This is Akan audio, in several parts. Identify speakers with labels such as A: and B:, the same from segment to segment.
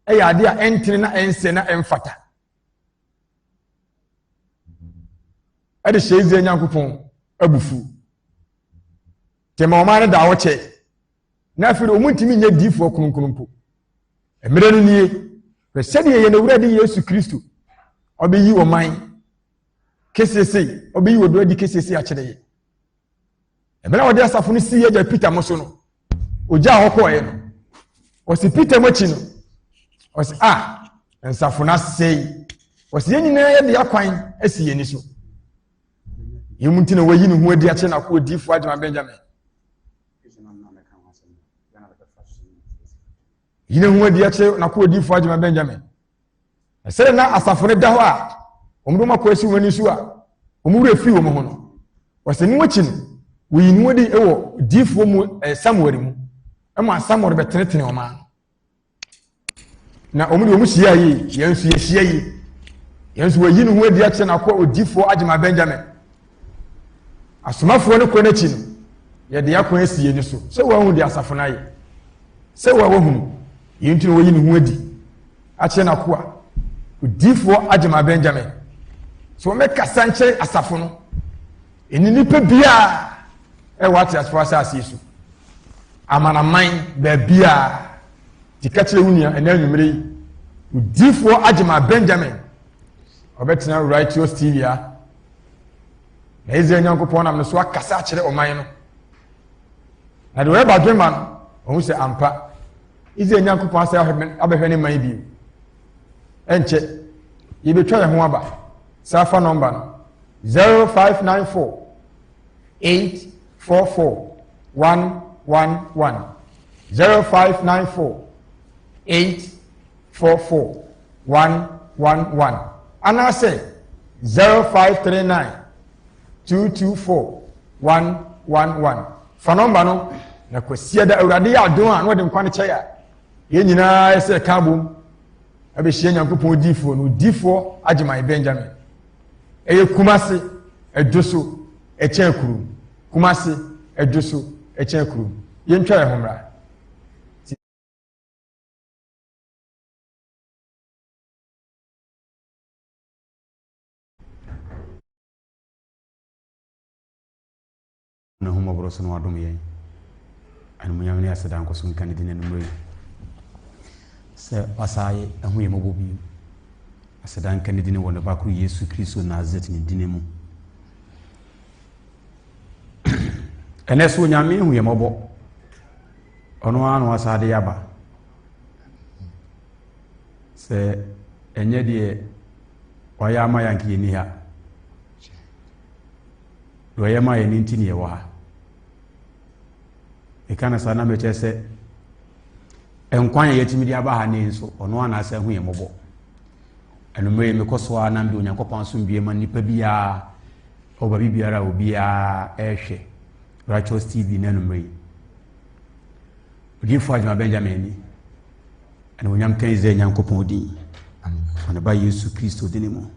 A: Ɛyɛ adeɛ a ɛntene na ɛnsɛ na ɛmfata. Ɛde hyɛ Israel Nyankopɔn abufuo. Tɛma ɔman no da hɔ kyɛ. Na afei de wɔn ntumi nyɛ diifoɔ kronkron mpo. Mmerɛ no nie, hwɛ sɛdeɛ yɛn Awurade Yesu Kristo ɔbɛyi ɔman kesiesei, ɔbɛyi ɔdɔ adi kesiesei akyerɛ yɛ. Mmerɛ a wɔde asafo no sii agya Peter mo so no, ogyaa hɔ kɔɔeɛ no, ɔsi Peter mo akyi no, ɔsi a ah, nsafo no asɛe. Ɔsi yɛn nyinaa yɛde akwan asi yɛn ani so. Yɛn mu nti na wayi ne ho adi akyerɛ n'akoa odiyifoɔ Agyema Benjamin. Yi ne ho adi akyerɛ n'akoa odiyifoɔ Agyema Benjamin. Ɛsɛ na asafo no da hɔ a wɔn de wɔn akɔ asi wɔn ani so a wɔn werɛ firi wɔn ho no. Wɔsɛ ne akyi no, wɔyi ne ho adi wɔ diyifoɔ mu eh, Samuel mu ma Samuel bɛtenetene wɔn ano. Na wɔn de wɔn hyia yie, yɛn nso yɛhyia yie. Yɛn nso wɔayi ne ho adi akyerɛ n'akoa odiyifoɔ Agyema Benjamin. Asomafoɔ no kɔ n'akyi no, yɛde akwan asi yɛn ani so sɛ wɔahu deɛ asafo no ayɛ. Sɛ wɔahunu, yɛn nti na wɔyi ne ho adi akyerɛ n'akoa odiyifoɔ Agyema Benjamin. Sɛ wɔmɛkasa nkyerɛ asafo no, ɛne nipa biara ɛwɔ ateasefoɔ asase so. Amanaman baabiara. Nti ka kyerɛ wo nua ɛnɛ anwummere yi, odiyifoɔ Agyema Benjamin, ɔbɛtena Righteous TV ha. Na Israel Nyankopɔn nam no so akasa akyerɛ ɔman no. Na deɛ ɔyɛ badwemma no, ɔhu sɛ ampa, Israel Nyankopɔn asɛ abɛhwɛ ne man bio. Ɛnkyɛ, yɛbɛtwa yɛn ho aba. Saa fa nɔmba no, 0594 844 111 0594 844 111 anaasɛ 0539 224 111 fa nɔmba no na kwasiada awurade yɛ adom a na ɔde nkwa no kyɛe a yɛn nyinaa ɛsɛ ɛka abom abɛhyia nyankopɔn difoɔ no difoɔ agyeman benjamin Ɛyɛ Kumasi, Ɛdwo so, ɛkyɛn kurom. Kumasi, Ɛdwo so, ɛkyɛn kurom. Yɛntwa yɛn ho mmra.
B: N'ahummɔborɔ so na wadom yɛn. Animuonyam ne aseda nkɔ so nka ne din anwummerɛ yi. Sɛ wasan ayɛ ahu yɛn mmɔbɔ bio. Aseda nka ne din wɔ ne ba koro Yesu Kristo Nasaret ne din mu. Ɛnɛ so Onyame ahu yɛn mmɔbɔ. Ɔno ara na wasan de aba. Sɛ ɛnyɛ deɛ wayɛ ama yɛn anka yɛnni ha. Deɛ ɔyɛ maa yɛn no nti ne yɛwɔ ha. Meka no saa na mekyerɛ sɛ nkwa yɛ yɛtumi de aba ha ne nso ɔno anaasɛ ahu yɛn mmɔbɔ. Anumere yi mekɔ so ara na mede Onyankopɔn asomdwoeɛ ma nnipa biara wɔ baabi biara a obiara ɛrehwɛ Righteous TV na anumere yi. Odiyifoɔ Adwuma Benjamin ni. Animuonyam ka Israel Nyankopɔn din. Ɔne ba Yesu Kristo din mu.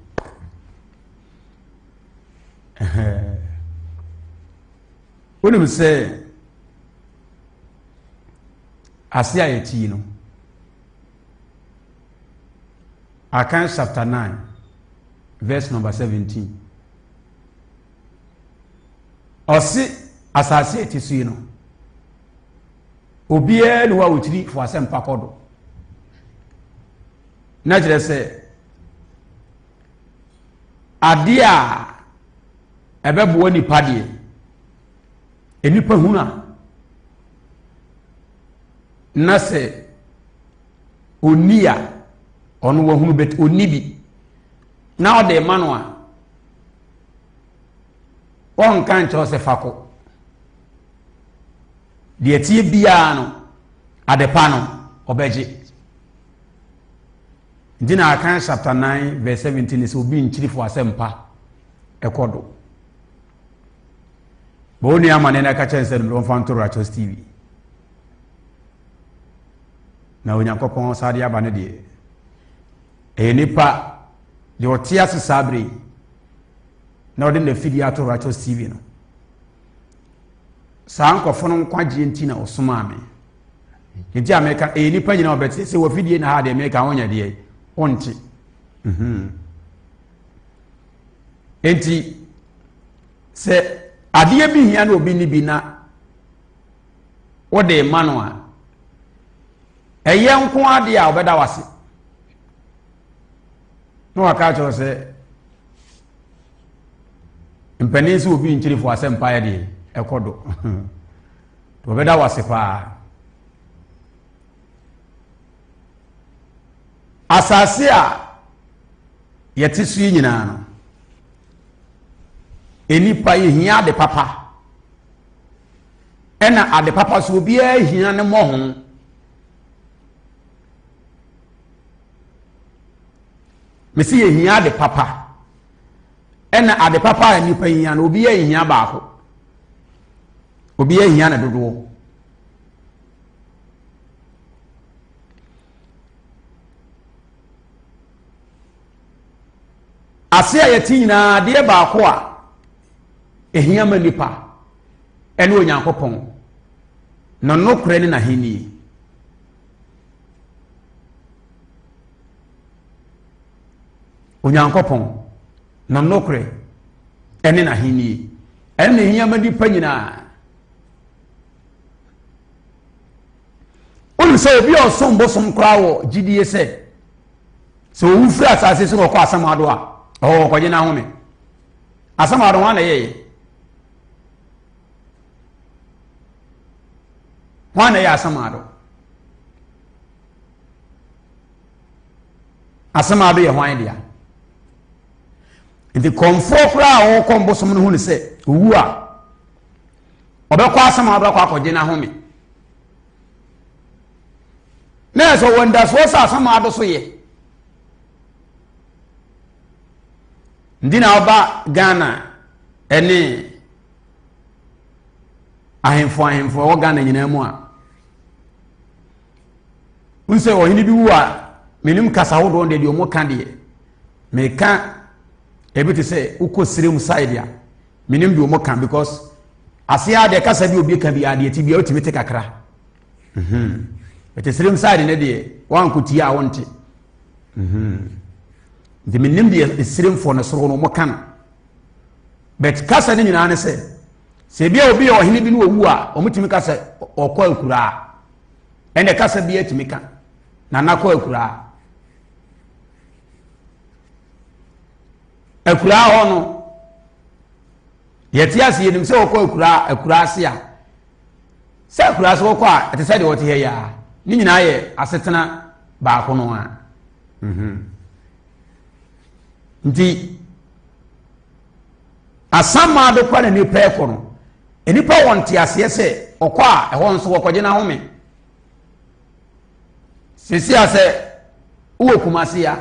B: Wonim sɛ ase a yɛte yi no, Akan chapter 9 verse number 17. Ɔse asase a ɛte so yi no, obiara ne hɔ a ɔkyiri fo asɛmpa kɔ do. Na kyerɛ sɛ Adeɛ a ɛbɛboa nipa deɛ, nnipa hunu a, na sɛ ɔnni a, ɔno wahunu bɛt ɔnni bi na ɔde ma no a, ɔnka nkyerɛ sɛ fa kɔ. Deɛ ɛteɛ biara no, adepa no, ɔbɛgye. Nti na Akan chapter 9 verse 17 sɛ obi nkyirifo asɛmpa ɛkɔ do. Bɔ wo nua amane na ɛka kyɛn sɛ no wɔmfa nto Righteous TV. Na Onyankopɔn saa de aba no deɛ ɛyɛ nipa deɛ ɔte ase saa bere yi na ɔde n'afidie ato Righteous TV no. Saa nkurɔfoɔ no nkwagyeɛ nti na ɔsomaa me. Nti a meka ɛyɛ nipa nyinaa ɔbɛte sɛ wafidie na ha deɛ meka wonyɛ deɛ wonte. Mhm. Nti sɛ adeɛ bi hia na obi ne bi na wode ma no a ɛyɛ nko adeɛ a ɔbɛda wase na waka akyerɛ sɛ mpanin sɛ obi nkyerefo asɛmpa yɛ deɛ ɛkɔ do wɔbɛda wase paa asase a yɛte so yi nyinaa no nnipa yɛhia ade papa ɛna ade papa so obiara hia ne mmɔho mesi yɛhia ade papa ɛna ade papa a nnipa hia no obiara hia baako obiara hia ne dodoɔ ase a yɛte nyinaa adeɛ baako a ɛhia ma nipa ɛne Onyankopɔn na nokorɛ ne n'ahennie. Onyankopɔn na nokorɛ ɛne n'ahennie ɛne na ɛhia ma nipa nyinaa. Wonim sɛ obi a ɔsom bosom koraa wɔ gyidie sɛ sɛ owu firi asase so na ɔkɔ asamado a ɔwɔ ɔkɔgye n'ahome. Asamado ho ana ɛyɛyɛ? Hwan na ɛyɛ asamado? Asamado yɛ hwan dea? Nti kɔnfoɔ koraa a ɔkɔ mbosom no ho ne sɛ owu a ɔbɛkɔ asamado akɔ akɔgye n'ahome. Na ɛsɛ ɔwɔ ndasoɔ sɛ asamado so yɛ. Nti na ɔba Ghana ɛne ahemfo ahemfo ɛwɔ Ghana nyinaa mu a n sɛ ɔhene bi wu a menim kasa ahodoɔ deɛ deɛ ɔmo ka deɛ meka ebi te sɛ wokɔ sirem side a menim deɛ ɔmo ka because aseɛ a deɛ kasa bi obi ka bi adeɛ ti bi a wotumi te kakra mhm. ɛte sirem side ne deɛ wanko tie a wonte mhm. nti menim deɛ siremfoɔ no soro no ɔmo ka no but kasa no nyinaa ne sɛ sɛ ebi a obi yɛ ɔhene bi ne owu a wɔtumi ka sɛ ɔkɔ akuraa ɛnna kasa bi atumi ka nana kɔ akuraa akuraa hɔ no yɛte ase yɛnim sɛ ɔkɔ akuraa akuraa ase a sɛ akuraa ase wɔkɔ a ɛte sɛ deɛ ɔte ha yi a ne nyinaa yɛ asetena baako no a mhm. nti. Asamando kɔ na nipa ɛkɔ no, nipa wɔ nteaseɛ sɛ ɔkɔ a ɛhɔ nso wɔkɔgye n'ahome. Sisi a sɛ wowɔ Kumasi a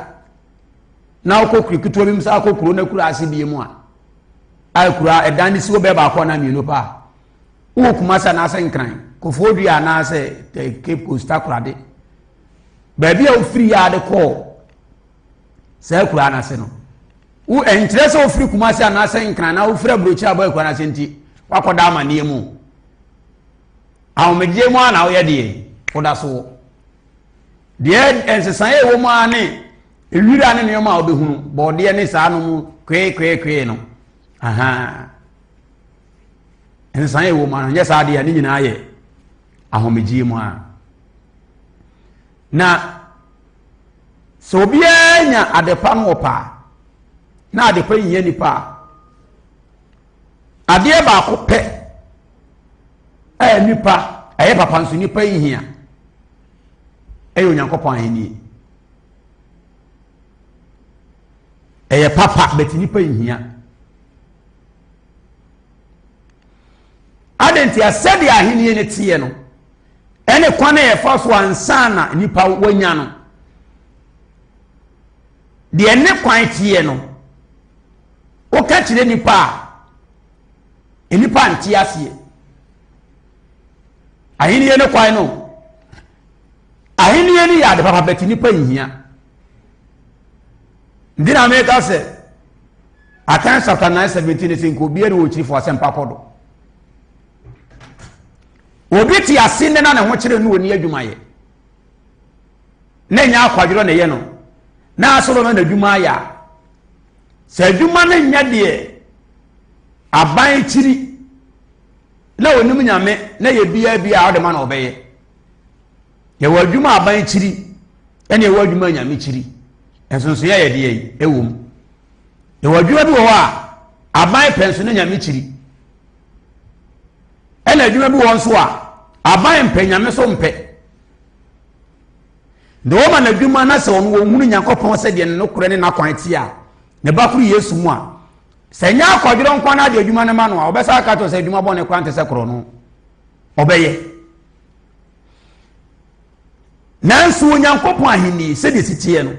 B: na wokɔ kuro ketewa bi mu sɛ akɔ kuro na kura ase bie mu a a kura ɛdan ne si wɔ bɛɛ baako anaa mmienu paa wowɔ Kumasi anaasɛ Nkran Kofoɔ Dua anaasɛ Cape Coast Takoradi baabi a wofiri yɛ ade kɔɔ saa kura no ase no wo ɛnkyerɛ sɛ wofiri Kumasi anaasɛ Nkran na wofiri aburokyire abɔ akura no ase nti wakɔda amanneɛ mu ahomegyeɛ mu a na woyɛ deɛ woda so wɔ deɛ nsesaeɛ ɛwɔ mu ara ne ewira ne nneɛma a wobɛhunu bɔɔdeɛ ne saa no mu kweekweekwee no aha nsesaeɛ ɛwɔ mu ara nyɛ saa deɛ ne nyinaa yɛ ahomegyeɛ mu a na Sɛ obiara nya adepa no ɔpɛ a, na adepa nhia nipa a, adeɛ baako pɛ a nipa ɛyɛ papa nso nipa nhia ɛyɛ Onyankopɔn ahenni. Ɛyɛ papa bɛti nipa nhia. Adɛn nti a sɛdeɛ ahenni no teɛ no ɛne kwan a yɛfa so ansa na nipa wanya no deɛ ne kwan teɛ no woka kyerɛ nipa a nipa nte aseɛ ahenni no kwan no ahenni no yɛ ade papa bɛte nipa nhia nti na meka sɛ Akan chapter 9 17 sɛ nka obiara ne wɔ kyirifo asɛmpa kɔ do. Obi te ase nnɛ na ne ho kyerɛ no ɔni adwuma yɛ. Na ɛnyɛ akwadworɔ na ɛyɛ no. Na asɔrɔ no n'adwuma ayɛ a. Sɛ adwuma no nyɛ deɛ aban kyiri na onim nyame na yɛ biara biara a ɔde ma na ɔbɛyɛ. Yɛwɔ adwuma aban kyiri ɛna yɛwɔ adwuma nyame kyiri. Nsonsonoeɛ yɛ deɛ yi ɛwɔ mu. Yɛwɔ adwuma bi wɔ hɔ a aban pɛ nso ne nyame kyiri. Ɛna adwuma bi wɔ nso a aban mpɛ nyame so mpɛ. Na wɔma n'adwuma na sɛ ɔno wɔhunu Nyankopɔn sɛdeɛ ne nokorɛ ne n'akwan te a, ne ba koro Yesu mu a, sɛ nyɛ akwadworɔ nko na ade adwuma no ma no a, ɔbɛsa aka kyerɛ sɛ adwuma bɔne koraa nte sɛ korɔ no. Ɔbɛyɛ. Nanso Onyankopɔn ahenni sɛdeɛ si teɛ no,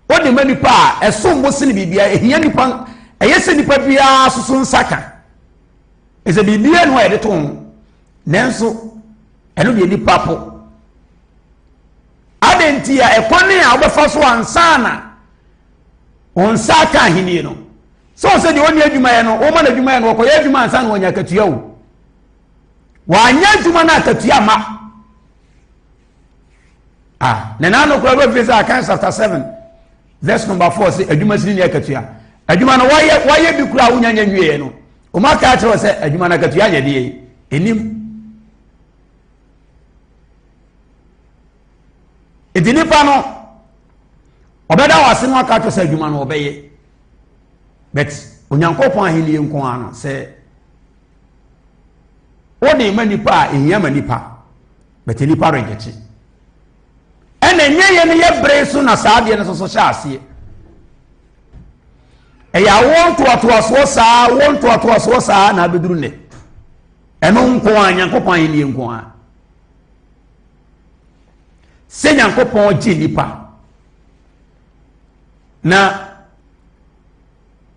B: wode ma nipa a ɛsom bo sene biribiara, ɛhia nipa, ɛyɛ sɛ nipa biara soso nsa ka. Ɛsɛ biribiara no a yɛde to ho. Nanso ɛno deɛ nipa po. Adɛn nti a ɛkwan a wobɛfa so ansa na wɔn nsa aka ahenni no sɛ ɔsɛ deɛ ɔnni adwumayɛ no wɔma no adwumayɛ no ɔkɔyɛ adwuma ansa na wɔanya akatua o. Wanyɛ adwuma no akatua ma. Ah, ne nan no koraa bɛfiri sɛ Akan chapter 7 verse number 4 sɛ adwuma sini ne akatua. Adwuma no wayɛ wayɛ bi koraa wonya nya nwieɛ no. Wɔn aka akyerɛ sɛ adwuma no akatua nyɛ deɛ ɛnim. Nti nipa no ɔbɛda wɔ ase no aka akyerɛ sɛ adwuma no ɔbɛyɛ. But Onyankopɔn ahenni nko ara no sɛ wode ma nipa a ehia ma nipa but nipa rejecte ɛna ɛnyɛ yɛ no yɛ bere so na saa adeɛ no soso hyɛ aseɛ ɛyɛ awoɔ ntoatoasoɔ saa awoɔ ntoatoasoɔ saa na abɛduru nnɛ ɛno nko a Nyankopɔn ahennie nko a sɛ Nyankopɔn gye nipa na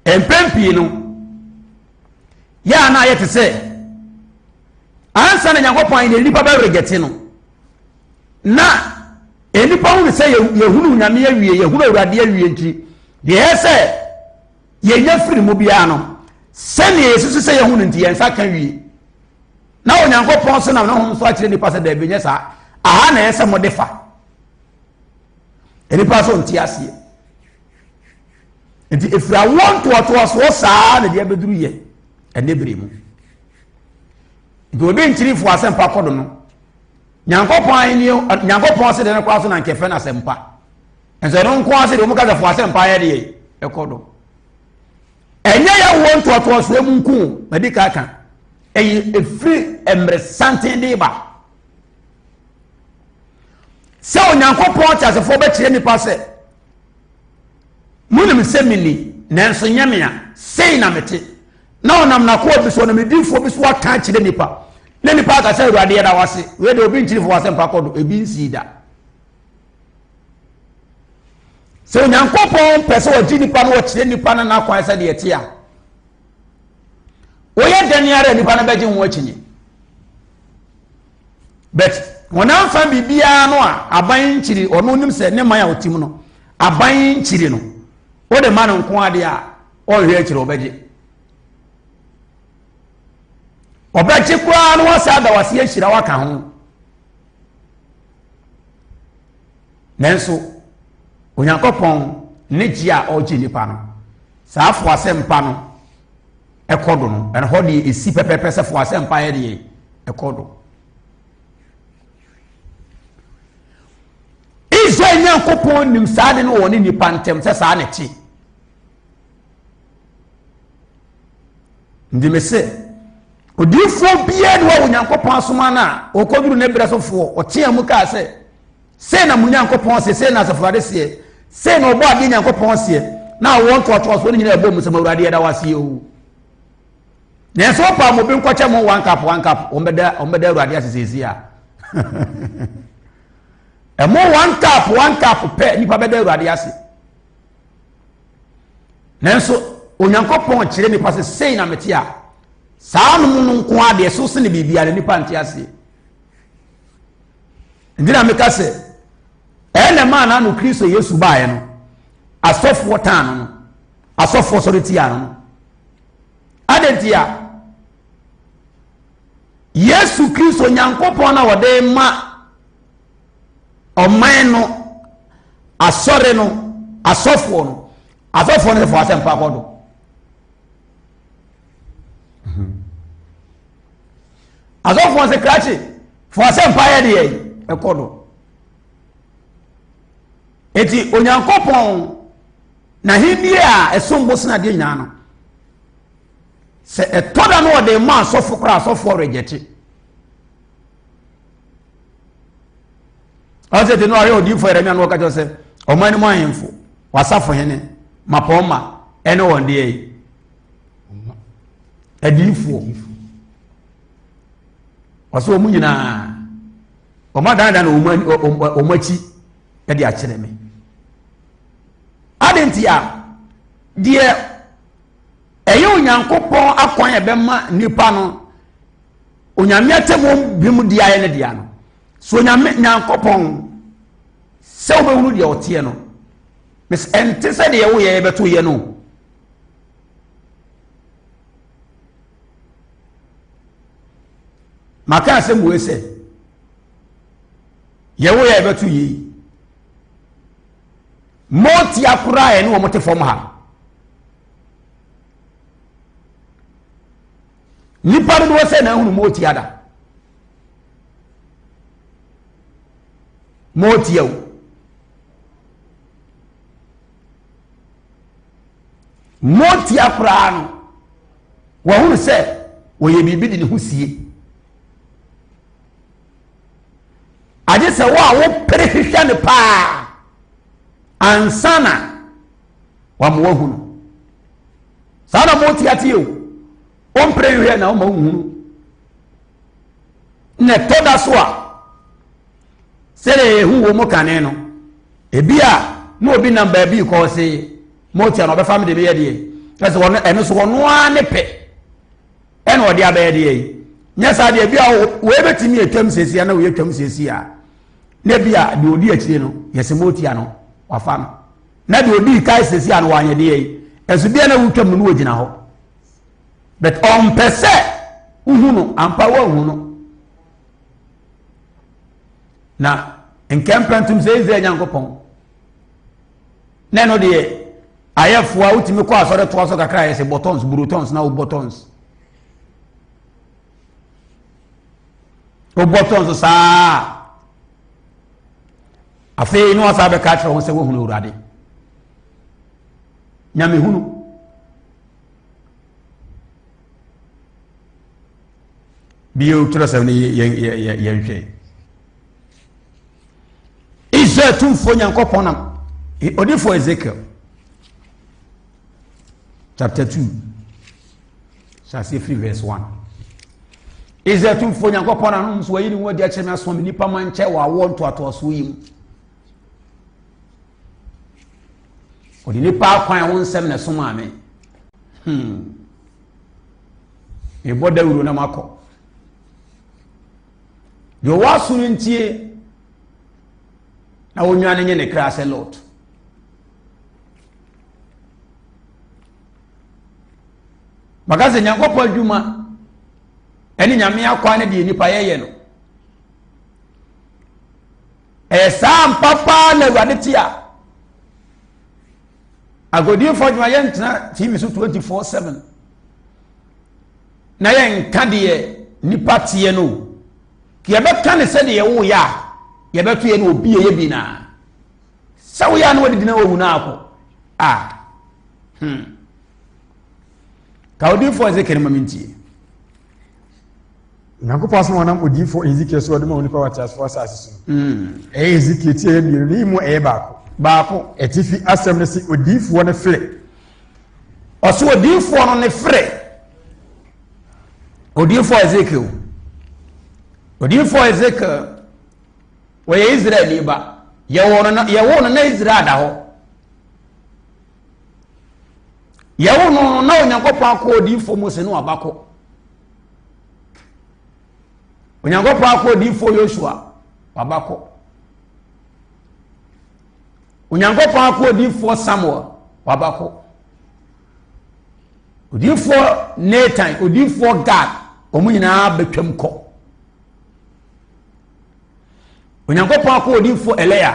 B: mpɛn pii no yɛ a na ayɛ te sɛ ansa na Nyankopɔn ahenni nnipa bɛregyɛte no na nnipa hunu sɛ yɛhunu Nyame awie, yɛhunu Awurade awie nti deɛ ɛyɛ sɛ yɛnya firi mu biara no sɛdeɛ yɛsusu sɛ yɛhunu nti yɛn nsa ka wie na Onyankopɔn so nam ne honhom so akyerɛ nnipa sɛ daabi nyɛ saa, aha na ɛyɛ sɛ mode fa. Nnipa so nte aseɛ. Nti ɛfiri awoɔ ntoatoasoɔ saa na deɛ abɛduru yɛ ɛnɛ bere mu. Nti obi nkyirifoɔ asɛmpa kɔ do no, Nyankopɔn ahenni Nyankopɔn se deɛ no koraa so na nkɛfɛ no asɛmpa. Nso ɛno nko ara se deɛ wɔn kasa fo asɛmpa yɛ deɛ ɛkɔ do. Ɛnyɛ yɛ awoɔ ntoatoasoɔ mu nko madi ka ka. Ɛyɛ ɛfiri mmerɛ santen de ba. Sɛ Onyankopɔn teasefoɔ bɛkyerɛ nipa sɛ Monim sɛ meni, nanso nyɛ me a, sei na mete. Na ɔnam n'akoa bi so, ɔnam ne difoɔ bi so aka akyerɛ nipa. Na nipa aka sɛ, Awurade yɛda wo ase. Wei deɛ obi nkyiri fo asɛmpa kɔ do, ebi nsii da. Sɛ Onyankopɔn pɛ sɛ ɔgye nipa no ɔkyerɛ nipa no n'akwan sɛ deɛ ɛte a, woyɛ dɛn ara nipa no bɛgye ho akyinnye. But wɔn amfa biribiara no a aban nkyiri ɔno nim sɛ ne man a ɔte mu no aban nkyiri no wode ma no nko adeɛ a ɔnhwɛ akyiri ɔbɛgye ɔbɛgye koraa no wasa ada wase ahyira waka ho nanso Onyankopɔn ne gye a ɔgye nipa no saa fo asɛmpa no ɛkɔ do no ɛhɔ deɛ ɛsi pɛpɛpɛ sɛ fo asɛmpa yɛ deɛ ɛkɔ do. Israel Nyankopɔn nim saa de no wɔ ne nipa ntɛm sɛ saa na ɛte. Nti me se odiyifoɔ biara ni hɔ a Onyankopɔn asoma no a ɔkɔduru ne berɛ sofoɔ ɔtea mu kaa sɛ sei na mo Nyankopɔn se, sei na asafo Awurade seɛ, sei na ɔbɔ adeɛ Nyankopɔn seɛ, na awoɔ ntoatoasoɔ no nyinaa ɛbɔ mu sɛ ma Awurade yɛda wo aseɛ o. Nanso wopa mo bi nkɔkyɛ mo one cup one cup wɔn bɛda wɔn bɛda Awurade ase seesie a. Ɛmo one cup one cup pɛ nipa bɛda Awurade ase. Nanso Onyankopɔn kyerɛ nipa sɛ sei na mete a saa nom no nko adeɛ so sene biribiara nipa nte aseɛ. Nti na meka sɛ ɛyɛ na ɛmaa n'ano Kristo Yesu baeɛ no asɔfoɔ taa no no asɔfoɔ sɔre tia no no. Adɛn nti a? Yesu Kristo Nyankopɔn na wɔde ma ɔman no asɔre no asɔfoɔ no asɔfoɔ no fo asɛmpa kɔ do. Asɔfoɔ sɛ krakye fo asɛmpa yɛ deɛ ɛkɔ do. Eti Onyankopɔn n'ahenni a ɛsom bo sene adeɛ nyinaa no sɛ ɛtɔ da no ɔde ma asɔfo koraa asɔfoɔ rejɛte ɔsɛ te no ahwɛ odiyifoɔ Yeremia no ɔka kyerɛ sɛ ɔman no mu ahemfo wasafo hene mapɔmma ɛne wɔn deɛ yi adiyifoɔ ɔsɛ wɔn nyinaa wɔn adandan wɔn akyi de akyerɛ me adi nti a deɛ ɛyɛ Onyankopɔn akwan a ɛbɛma nipa no Onyame atemmu bi mu di ayɛ ne dea no so Onyame Nyankopɔn sɛ wobɛhunu deɛ ɔteɛ no mes ɛnte sɛ deɛ woyɛ yɛbɛto yɛ no. Maka asɛm wei sɛ yɛwo yɛ yɛbɛto yei mɔtia koraa yɛne wɔn te fam ha. Nnipa dodoɔ sɛ na ahunu motia da. Motia o. Motia koraa no, wɔhunu sɛ wɔyɛ biribi de ne ho sie. Agye sɛ wo a wopere hwehwɛ no paa ansa na wama wahu no. Saa na motia teɛ o. Wompere nhwɛ na woma wohunu. Na ɛtɔ da so a, sɛdeɛ yɛhu wɔ mu kane no, ebi a na obi nam baabi kɔ ɔse motia na ɔbɛfa me de meyɛ deɛ. Ɛsɛ wɔn ɛno so wɔn ara ne pɛ ɛna ɔde abɛyɛ deɛ yi. Nyɛ saa deɛ ebi a wei bɛtumi atwam siesie na wei atwam siesie a, na ebi a deɛ odi akyire no yɛsɛ motia no wafa no. Na deɛ odi kae siesie a no wanyɛ deɛ yi. Ɛso bi a na wotwam no na wɔgyina hɔ. But ɔmpɛ sɛ wohu no ampa woahu no. Na nkɛmpɛntom sɛ Israel Nyankopɔn na ɛno deɛ ayɛfoɔ a wotumi kɔ asɔre toa so kakra yɛ sɛ bɔtɔns burotɔns na wobɔtɔns wobɔtɔns saa afei na wasa bɛka kyerɛ ho sɛ wohunu Awurade nyamehunu. Bio twerɛsɛm no yɛnhwɛ. Israel tumfoɔ Nyankopɔn nam odifoɔ Ezekiel chapter 2 hyɛ aseɛ firi verse 1. Israel tumfoɔ Nyankopɔn nanom nso wayi ne ho adi akyerɛ me asoma me nnipa ma nkyɛ wɔ awoɔ ntoatoasoɔ yi mu. Ɔde nipa akwan ho nsɛm na ɛsomaa me. Hmm. Mebɔ dawuro na makɔ. Deɛ ɔwɔ aso no ntie na onwa no nye ne kra sɛ Lot. Maka sɛ Nyankopɔn adwuma ɛne Nyame akwan ne deɛ nipa yɛyɛ no. Ɛyɛ saa ampa paa na Awurade te a. Agodiifoɔ adwuma yɛntena TV so 24/7 na yɛnka deɛ nipa teɛ no. Yɛbɛka ne sɛdeɛ woyɛ a yɛbɛto yɛ no obi yɛ bi naa. Sɛ woyɛ a na wɔde gyina wɔwu no akɔ. A hmm. Ka odiifoɔ Ezekiel ma mentie.
A: Onyankopɔn asɛm a ɔnam odiyifoɔ Hesekiel so ɔde ma onipa wɔ ateasefoɔ asase so no. Hmm. Ɛyɛ Hesekiel ti ɛyɛ mmienu ne mu ɛyɛ baako.
B: Baako.
A: Atifi asɛm no se odiyifoɔ no frɛ.
B: Ɔse odiyifoɔ no ne frɛ. Odiyifoɔ Hesekiel. Odiyifoɔ Hesekiel wɔyɛ Israelni ba. Yɛwoo no na yɛwoo no na Israel da hɔ. Yɛwoo no na Onyankopɔn akɔ odiyifoɔ Mose no abakɔ. Onyankopɔn akɔ odiyifoɔ Yosua wabakɔ. Onyankopɔn akɔ odiyifoɔ Samuel wabakɔ. Odiyifoɔ Nathan, odiyifoɔ Gad, wɔn nyinaa bɛtwam kɔ. Onyankopɔn akɔ odiyifoɔ Elia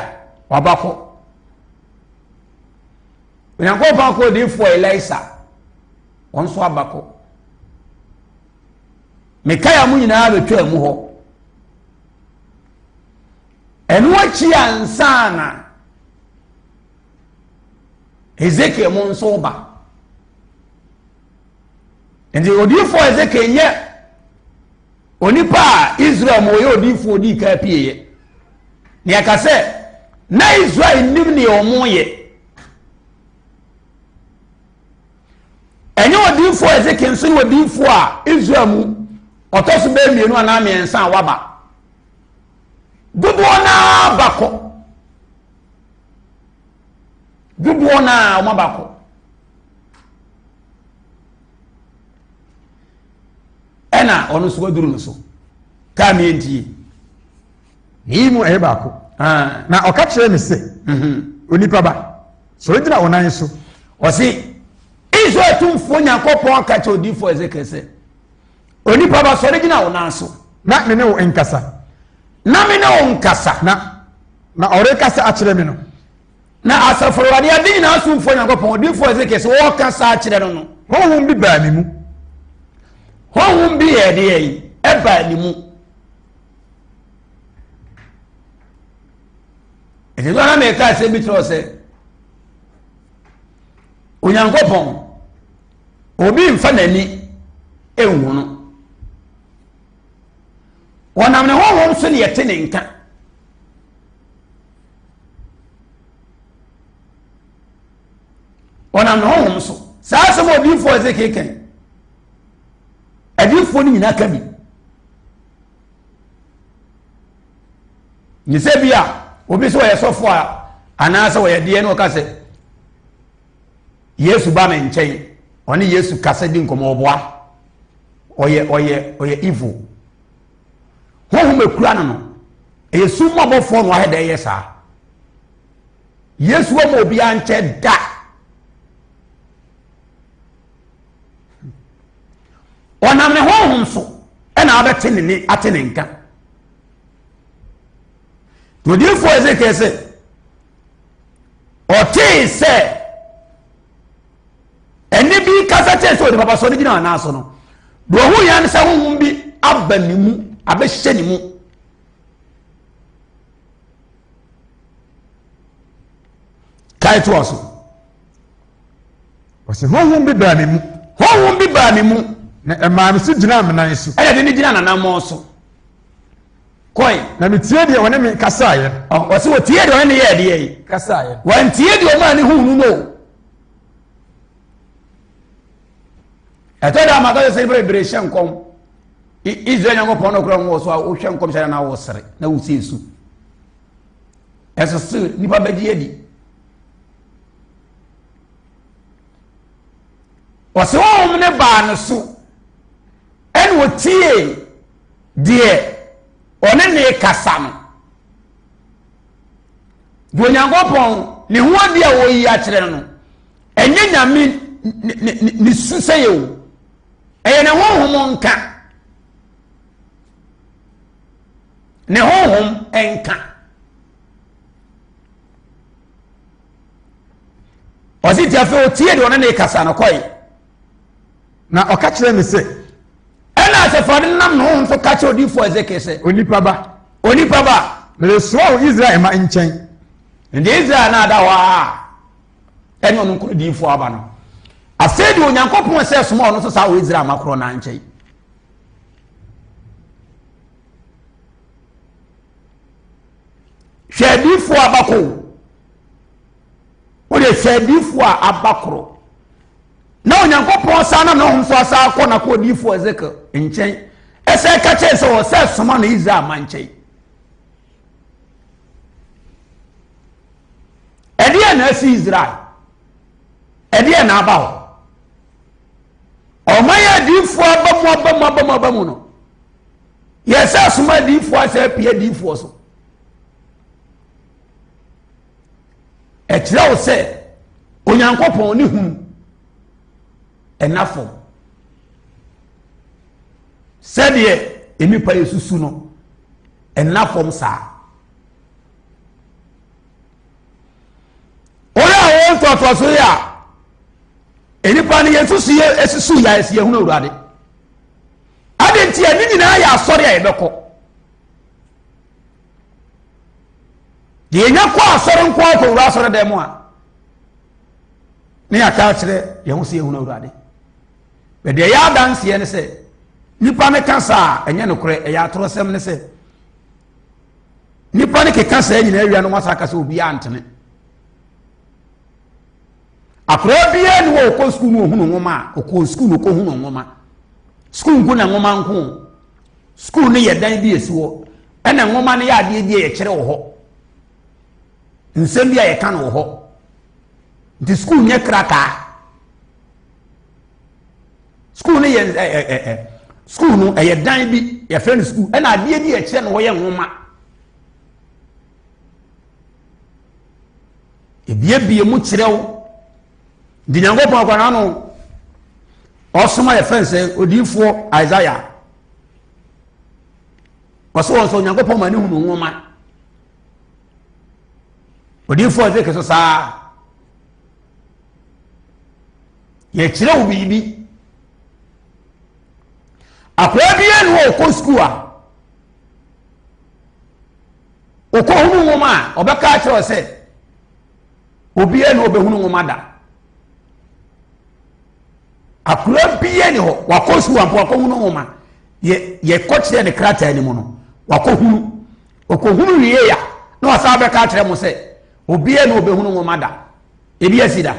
B: waba kɔ. Onyankopɔn akɔ odiyifoɔ Elisa wɔn nso aba kɔ. Mikaia mu nyinaa bɛtwaa mu hɔ. Ɛno akyi ansa na Ezekiel mu nso ba. Nti odiyifoɔ Ezekiel nyɛ onipa a Israel mu ɔyɛ odiyifoɔ odii kan pieeɛ. Nea ka sɛ na Israel nim nea wɔn yɛ. Ɛnyɛ odiyifoɔ Ezekiel nso ne odiyifoɔ a Israel mu ɔtɔ so bɛyɛ mmienu anaa mmiɛnsa a waba. Dodoɔ no ara ba kɔ. Dodoɔ no ara wɔn aba kɔ. Ɛna ɔno nso waduru no so. Kaa mi ntie.
A: Ne yi mu ɛyɛ baako.
B: Ah.
A: Na ɔka kyerɛ me sɛ, Onipa ba, sɔre gyina wo nan so.
B: Ɔse, Israel tumfoɔ Nyankopɔn ka kyerɛ odiyifoɔ Ezekiel sɛ, Onipa ba, sɔre gyina wo nan so.
A: Na me ne wo nkasa.
B: Na me ne wo nkasa.
A: Na ɔrekasa akyerɛ me no.
B: Na asafo Awurade ade nyinaa somfoɔ Nyankopɔn odiyifoɔ Ezekiel sɛ ɔrekasa akyerɛ no no.
A: Honhom bi baa ne mu.
B: Honhom bi yɛ ɛdeɛ yi ɛbaa ne mu. Ɛsɛ sɛ ɔna mɛka asɛm bi kyerɛ sɛ Onyankopɔn obi nfa n'ani nhu no. Wɔnam ne honhom so ne yɛte ne nka. Wɔnam ne honhom so. Saa asɛm a odiyifoɔ Ezekiel kan. Adiyifoɔ no nyinaa ka bi. Ne sɛ bi a obi sɛ ɔyɛ sɔfo a anaasɛ ɔyɛ deɛ na ɔka sɛ Yesu ba me nkyɛn ɔne Yesu kasa di nkɔmɔ ɔboa ɔyɛ ɔyɛ ɔyɛ evil. Honhom ekura no no ɛyɛ sum mu abɔfoɔ na wahɛ dɛ ɛyɛ saa. Yesu ama obiara nkyɛ da. Ɔnam ne honhom so ɛna abɛte ne ne ate ne nka. Odiyifoɔ Ezekiel sɛ ɔtee sɛ ɛne bi kasa kyerɛ sɛ onipa ba sɔre gyina anan so no, deɛ ɔhu yɛn sɛ honhom bi aba ne mu abɛhyɛ ne mu. Kae toa so.
A: Ɔsɛ honhom bi baa me mu.
B: Honhom bi baa me mu.
A: Na ɛmaa me so gyinaa me nan so.
B: Ɛna de ne gyina n'anammɔn so. Kɔe.
A: Na metie deɛ ɔne me kasaeɛ.
B: Ɔsɛ wɔtie deɛ ɔne ne yɛɛ deɛ yi.
A: Kasaeɛ.
B: Wɔntie deɛ ɔmaa ne hu no no. Ɛtɔ da ama kasa sɛ bebree hyɛ nkɔm. Israel Nyankopɔn no kora wɔ so a wohwɛ nkɔm hyɛ na wosere na wosie su. Ɛso se nipa bɛgye adi. Ɔsɛ honhom ne baa no so ɛna ɔtiee deɛ ɔne ne kasa no. Deɛ Onyankopɔn ne ho adi a wɔyi akyerɛ no no, ɛnyɛ Nyame ne su sɛ yɛ o, ɛyɛ ne honhom nka. Ne honhom nka. Ɔsi ti afei otie deɛ ɔne ne kasa no kɔe.
A: Na ɔka kyerɛ me sɛ.
B: Ɛna asafo no nam ne honhom so ka kyerɛ odiyifoɔ Ezekiel sɛ.
A: Onipa ba.
B: Onipa ba.
A: Meresoma wo Israel mma nkyɛn.
B: Nti Israel na ada hɔ a ɛne ɔno nkono diyifoɔ aba no. Afei deɛ Onyankopɔn sɛ soma ɔno nso saa wɔ Israel mma korɔ no nkyɛn. Hwɛ adiyifoɔ aba kɔ wode hwɛ adiyifoɔ a aba korɔ na Onyankopɔn san nam ne honhom so asa akɔ na kɔ odiyifoɔ Ezekiel nkyɛn ɛsɛ ka kyerɛ sɛ ɔsɛ soma no Israel ma nkyɛn. Ɛdeɛ na asi Israel, ɛdeɛ na aba hɔ. Ɔman yɛ adiyifoɔ aba mu aba mu aba mu aba mu no, yɛsɛ soma adiyifoɔ asɛ apue adiyifoɔ so. Ɛkyerɛ wo sɛ Onyankopɔn ne hunu ɛna fam sɛdeɛ nnipa yɛ susu no ɛna fam saa. awoɔ ntoatoasoɔ yi a nnipa no yɛn susu yɛ esusu yɛ ayɛsi yɛhunu Awurade. Adi nti a ne nyinaa yɛ asɔre a yɛbɛkɔ. Deɛ yɛnya kɔ asɔre nko ara kɔwura asɔre dan mu a ne yɛaka akyerɛ yɛn ho sɛ yɛhunu Awurade. Bɛdeɛ ɛyɛ adanseɛ ne sɛ nipa no ka saa a ɛnyɛ nokorɛ, ɛyɛ atorɔsɛm ne sɛ nipa no keka saa nyinaa awia no wasa aka sɛ obiara ntene. Akwadaa biara ni wɔ ɔkɔ sukuu no ohunu nwoma a ɔkɔ sukuu no ɔkɔhunu nwoma. Sukuu nko na nwoma nko. Sukuu no yɛ dan bi esi hɔ ɛna nwoma no yɛ adeɛ bi a yɛkyerɛ wɔ hɔ. Nsɛm bi a yɛka no wɔ hɔ. Nti sukuu nyɛ krataa. Sukuu no yɛ ɛ ɛ ɛ sukuu no ɛyɛ dan bi yɛfrɛ no sukuu ɛna adeɛ bi a yɛkyerɛ no hɔ yɛ nwoma. Ebiebie mu kyerɛ wo. Nti Nyankopɔn akwa n'ano ɔsoma yɛfrɛ no sɛ odiyifoɔ Isaiah. Ɔsɛ wɔn sɛ Onyankopɔn ma ne hunu nwoma. Odiyifoɔ Ezekiel so saa. Yɛkyerɛ wo biribi. Akwadaa biara ni hɔ ɔkɔ sukuu a ɔkɔhunu nwoma a ɔbɛka akyerɛ wo sɛ obiara ni ɔbɛhunu nwoma da. Akwadaa biara ni hɔ wakɔ sukuu ampa wakɔhunu nwoma yɛ yɛkɔ kyerɛ ne krataa no mu no wakɔhunu ɔkɔhunu wie ya na wasan bɛka akyerɛ mo sɛ obiara ni ɔbɛhunu nwoma da. Ebi asi da.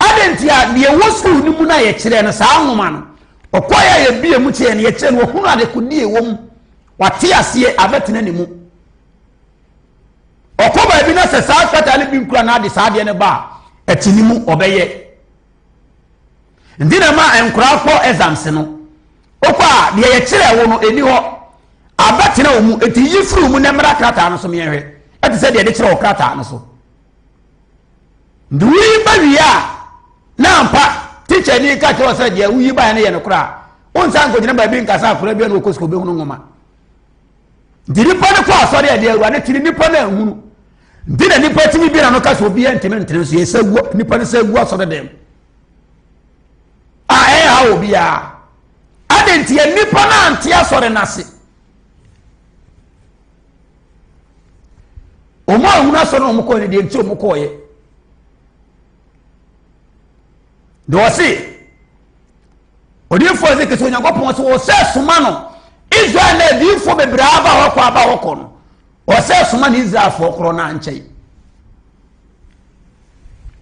B: Adɛn nti a deɛ ɛwɔ sukuu no mu no a yɛkyerɛ no saa nwoma no ɔkɔɛ a yɛbie mu kyerɛ no yɛkyerɛ no wɔhunu adekodeɛ ɛwɔ mu wate aseɛ abɛtena ne mu ɔkɔ baabi na sɛ saa krataa no bi nkura no ade saa adeɛ no ba a ɛte ne mu ɔbɛyɛ nti na ma nkoraa kɔ exams no wokɔ a deɛ yɛkyerɛ wo no ɛni hɔ abɛtena wo mu ɛti yi firi mu na mmra krataa no so meɛhwɛ ɛte sɛ deɛ de kyerɛ wɔ krataa no so. Nti woyi ba wie a, na ampa tikyani ka kyerɛ sɛ deɛ woyi baeɛ no yɛ nokorɛ a, wonsan nkɔgyina baabi nka sɛ akwadaa bi a na ɔkɔ sukuu bɛhunu nwoma. Nti nipa no kɔ asɔre a deɛ awurade tiri nipa no anhunu. Nti na nipa tumi bi na no ka sɛ obiara ntumi ntene nso yɛsɛ gu nipa no sɛ gu asɔre dɛm. A ɛyɛ ha obiara. Adɛn nti yɛ nipa no ante asɔre no ase. Wɔn a wɔn asɔre na wɔn kɔɔ no deɛ nti wɔn kɔɔyɛ. Deɛ ɔse odiyifoɔ Ezekiel sɛ Onyankopɔn sɛ ɔsɛ soma no Israel na adiyifoɔ bebree aba hɔ kɔ aba hɔ kɔ no ɔsɛ soma no Israelfoɔ korɔ no ankyɛn.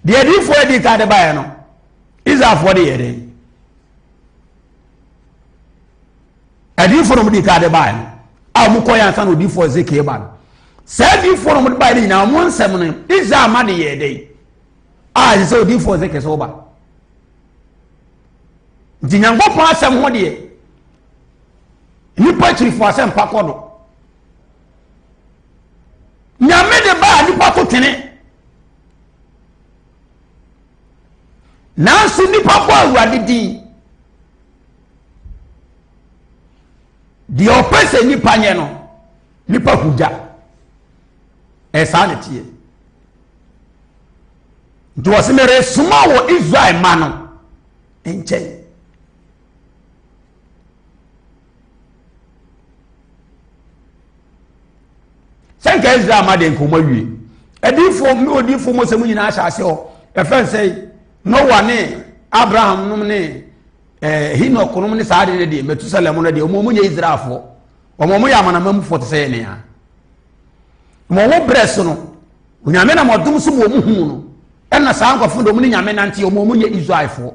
B: Deɛ adiyifoɔ adi ka de baeɛ no Israelfoɔ de yɛ dɛn? Adiyifoɔ na wɔde ka de baeɛ no a wɔkɔeɛ ansa na odiyifoɔ Ezekiel ba no. Saa adiyifoɔ na wɔde baeɛ no nyinaa wɔn nsɛm no Israel ma de yɛɛ dɛn a ɛsɛ sɛ odiyifoɔ Ezekiel sɛ ɔba. Nti Nyankopɔn asɛm ho deɛ nnipa akyirifoɔ asɛmpa kɔ do. Nyame de baa nnipa to twene. Nanso nnipa bɔ Awurade din. Deɛ ɔpɛ sɛ nipa nyɛ no, nipa hu gya. Ɛsaa na teɛ. Nti wɔsi meresoma wɔ Israel ma no nkyɛn. Sɛ nka Israel ma deɛ nka wɔn awie. Adiifoɔ ne odiifoɔ Mose mu nyinaa hyɛ ase hɔ. Ɛfɛn sɛ Noa ne Abraham nom ne ɛɛ Hinok nom ne saa de ne deɛ Metusalem no deɛ wɔn wɔn nyɛ Israelfoɔ. Wɔn wɔn yɛ amanamamfoɔ te sɛ yɛn nea. Wɔn wɔn brɛ so no, Onyame nam ɔdom so ma wɔn hu no. Ɛna saa nkurɔfoɔ de wɔn ne Nyame nante wɔn wɔn nyɛ Israelfoɔ.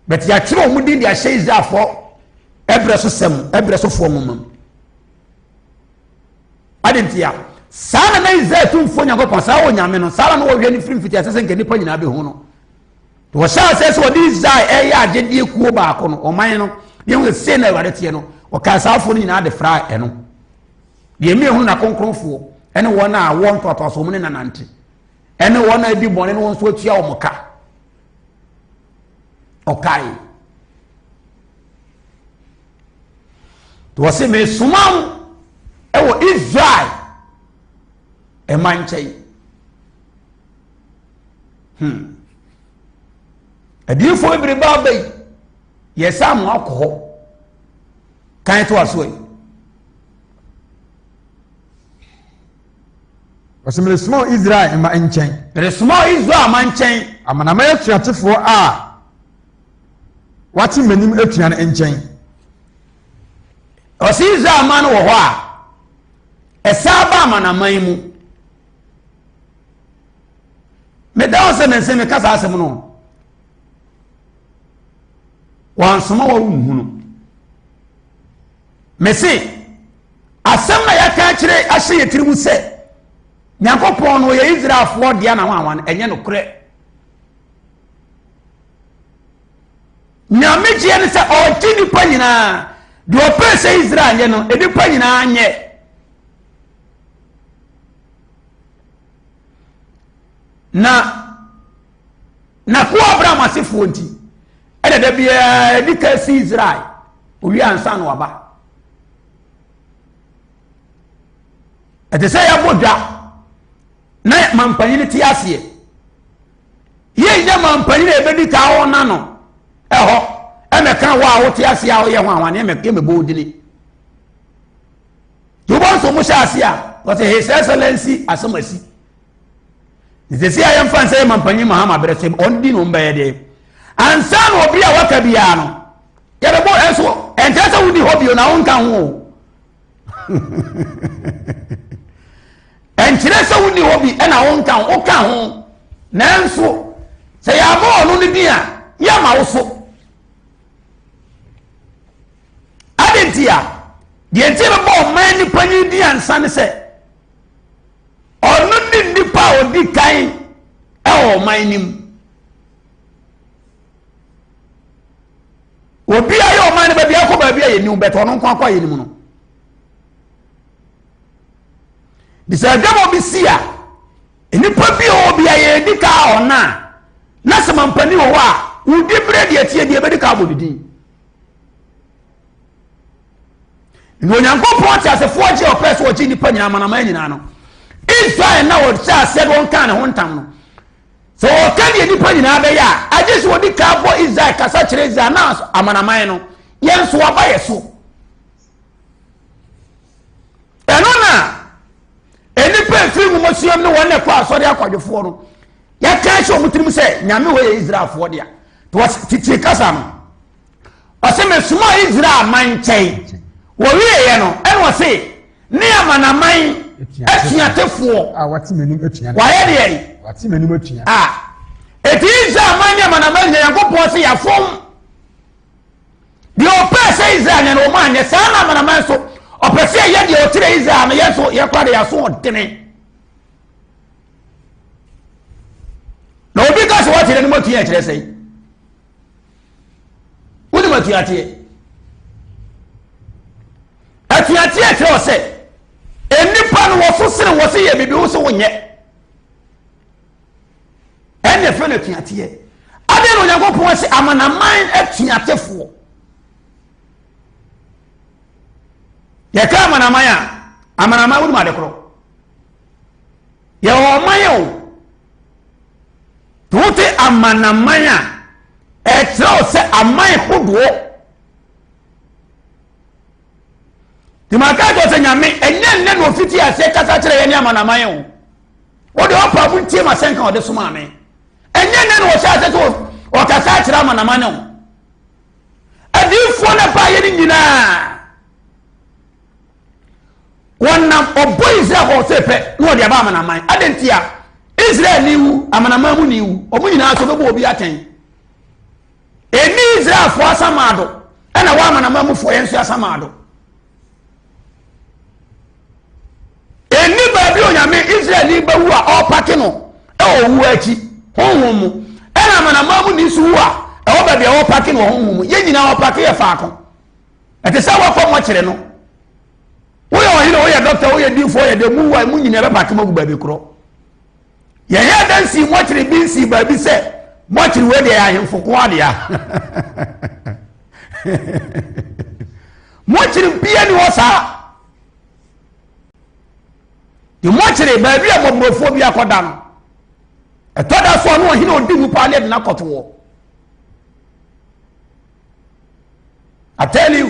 B: But yɛatwerɛ wɔn din de ahyɛ Israelfoɔ ɛbrɛ so sɛm ɛbrɛ so foɔ nwoma mu. Adi nti a saa na na Israel tumfoɔ Nyankopɔn saa wɔ Nyame no saa na na wɔhwɛ no firi mfiti ase sɛ nka nnipa nyinaa bɛhu no. Wɔhyɛ aseɛ sɛ wɔde Israel ɛyɛ agyedeɛ kuo baako no ɔman no deɛ wɔn sei na Awurade teɛ no ɔkaa saa afoɔ no nyinaa de fra ɛno. Deɛ mmea hunu n'akronkronfoɔ ɛne wɔn a wɔn ntoatoasoɔ mu ne nanante ɛne wɔn a adi bɔne ne wɔn nso atua wɔn ka. Ɔkae. Wɔsi mesoma wo ɛwɔ Israel ɛma nkyɛn. Adiyifoɔ bebrebe aba yi, yɛsan mo akɔ hɔ. Kan to aso yi.
A: Ɔsɛ meresoma Israel mma nkyɛn.
B: Meresoma Israel mma nkyɛn.
A: Amanaman atuatefoɔ a wɔate m'anim atua no nkyɛn.
B: Ɔsɛ Israel mma no wɔ hɔ a, ɛsan ba amanaman mu. Meda wo sɛ nansa meka saa asɛm no. Wansoma wa wonhunu. Mese asɛm na yɛaka akyerɛ ahyɛ yɛ tiri mu sɛ Nyankopɔn no ɔyɛ Israelfoɔ dea na wanwa no ɛnyɛ nokorɛ. Nyame gyeɛ ne sɛ ɔgye nnipa nyinaa deɛ ɔpɛ sɛ Israel nyɛ no nnipa nyinaa nyɛ. Na n'akoa Abraham asefoɔ nti ɛna da biara ɛdi ka si Israel owie ansa na waba. Ɛte sɛ yɛabɔ dwa na mampanyin te aseɛ. Yɛnyɛ mampanyin a ɛbɛdi ka ɔna no ɛhɔ ɛmɛka wɔ a wote aseɛ a woyɛ ho ahwane yɛmɛbɔ wo dini. Nti wobɔ nso mo hyɛ ase a wɔsɛ His Excellency Asɛmasi. Sɛsi a yɛmfa nsɛ yɛ mampanyin Mahama berɛ sɛ ɔndi no mbɛyɛ deɛ. Ansa na obi a waka biara no yɛbɛbɔ ɛnso ɛnkyerɛ sɛ wonni hɔ bio na wonka ho o. Ɛnkyerɛ sɛ wonni hɔ bi ɛna wonka ho, woka ho. Nanso sɛ yɛabɔ ɔno no din a yɛma wo so. Adɛn nti a? Deɛ nti bɛbɔ ɔman nipa nyi din ansa ne sɛ ɔno ne nipa a ɔdi kan ɛwɔ ɔman no mu. Obi a yɛ ɔman no baabi akɔ baabi a yɛnim bɛtɛ ɔno nko akɔ a yɛnim no. De sɛ adwama bi si a nnipa bi a ɔwɔ bi a yɛdi ka ɔno a na sɛ mampanin wɔ hɔ a wodi berɛ deɛ tie deɛ bɛdi ka abɔ ne din. Na Onyankopɔn teasefoɔ gye ɔpɛ sɛ ɔgye nnipa nyinaa amanaman nyinaa no Israel na ɔhyɛ aseɛ de wɔn kaa ne ho ntam no sɛ wɔka deɛ nnipa nyinaa bɛyɛ a agye sɛ wɔdi ka bɔ Israel kasa kyerɛ Israel na amanaman no yɛn nso waba yɛ so ɛno na nnipa efiri nwomasua mu ne wɔn na ɛkɔ asɔre akwadwofoɔ no yɛka ahyɛ wɔn tirim sɛ nyame wɔ yɛ Israelfoɔ dea tete kasa no Ɔse mesomaa Israel man nkyɛn. Wɔwieɛ no, ɛna ɔse ne amanaman atuatefoɔ.
A: A wɔate m'anim atua.
B: Wɔayɛ deɛ?
A: Wɔate m'anim atua.
B: A eti Israel man ne amanaman nyinaa Nyankopɔn se yɛafom. Deɛ ɔpɛɛ sɛ Israel nyɛ no wɔn anyɛ saa na amanaman nso ɔpɛ sɛ yɛyɛ deɛ ɔkyerɛ Israel no yɛn nso yɛkora de yɛaso ɔdene. Na obi ka sɛ wɔate n'anim atua kyerɛ sɛ Wonim atuateɛ? Atuateɛ kyerɛ wɔ sɛ nnipa no wɔso sene wɔ se yɛ biribi wo sɛ wonyɛ. Ɛne ɛfrɛ no atuateɛ. Adɛn na Onyankopɔn se amanaman atuatefoɔ? Yɛka amanaman a, amanaman wonim ade korɔ. Yɛwɔ ɔman o. Wote amanaman a, ɛkyerɛ wo sɛ aman hodoɔ. Nti maka kyerɛ sɛ Nyame ɛnyɛ nnɛ na ofiti aseɛ kasa kyerɛ yɛne amanaman o. Wode ɔpa mo ntie ma sɛnka ɔde somaa me. Ɛnyɛ nnɛ na ɔhyɛ aseɛ sɛ ɔkasa akyerɛ amanaman o. Adiyifoɔ no baayɛ no nyinaa Wɔnam ɔbɔ Israel hɔ sɛ pɛ na wɔde aba amanaman. Adɛn ntia? Israel ni wu, amanaman mu ni wu. Wɔn nyinaa so bɛbɔ obi atɛn. Ɛni Israelfoɔ asamaado ɛna wɔ amanaman mufoɔ yɛn nso asamaado. Ɛni baabi onyame Israel ni bɛwu a ɔrepake no ɛwɔ owuo akyi honhom mu ɛna amanaman mu ni nso wu a ɛwɔ baabi a wɔpake no wɔ honhom mu. Yɛn nyinaa wɔpake yɛ faako. Ɛte sɛ wɔkɔ mɔkyere no. Woyɛ ɔhene, woyɛ dɔkta, woyɛ difoɔ, woyɛ dɛ mu wa mu nyinaa bɛpake mu agu baabi korɔ. Yɛyɛ dɛ nsii mɔkyere bi nsii baabi sɛ mɔkyere wei deɛ yɛ ahemfo ko adea. Mɔkyere bia ni hɔ saa. De mɔkyere baabi a mmɔborɔfoɔ bi akɔda no. Ɛtɔ da so a na ɔhene a ɔdi mu paa ne ɛde no akɔto hɔ. I tell you.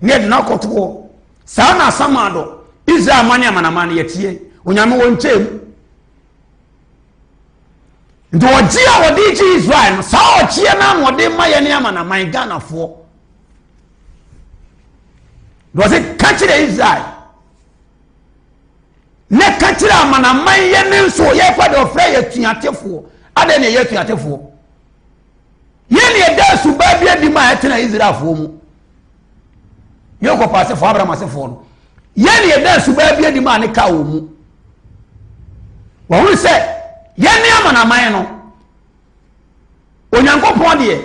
B: Ne ɛde no akɔto hɔ. Saa na asamado Israel ma ne amanaman no yɛteɛ. Onyame wɔ nkyɛn mu. Nti ɔgye a wɔde gye Israel no saa ɔgyeɛ no na ɔde ma yɛ ne amanaman Ghanafoɔ. Na ɔse ka kyerɛ Israel na ka kyerɛ amanaman yɛ ne nso yɛkɔ deɛ ɔfrɛ yɛ atuatefoɔ. Adɛn na ɛyɛ atuatefoɔ? Yɛn ne yɛda asubaa bi adi ma ɛtena Israelfoɔ mu. Yakob asefoɔ, Abraham asefoɔ no. Yɛn ne yɛda asubaa bi adi ma ne ka wɔ mu. Wɔhunu sɛ yɛn ne amanaman no, Onyankopɔn deɛ,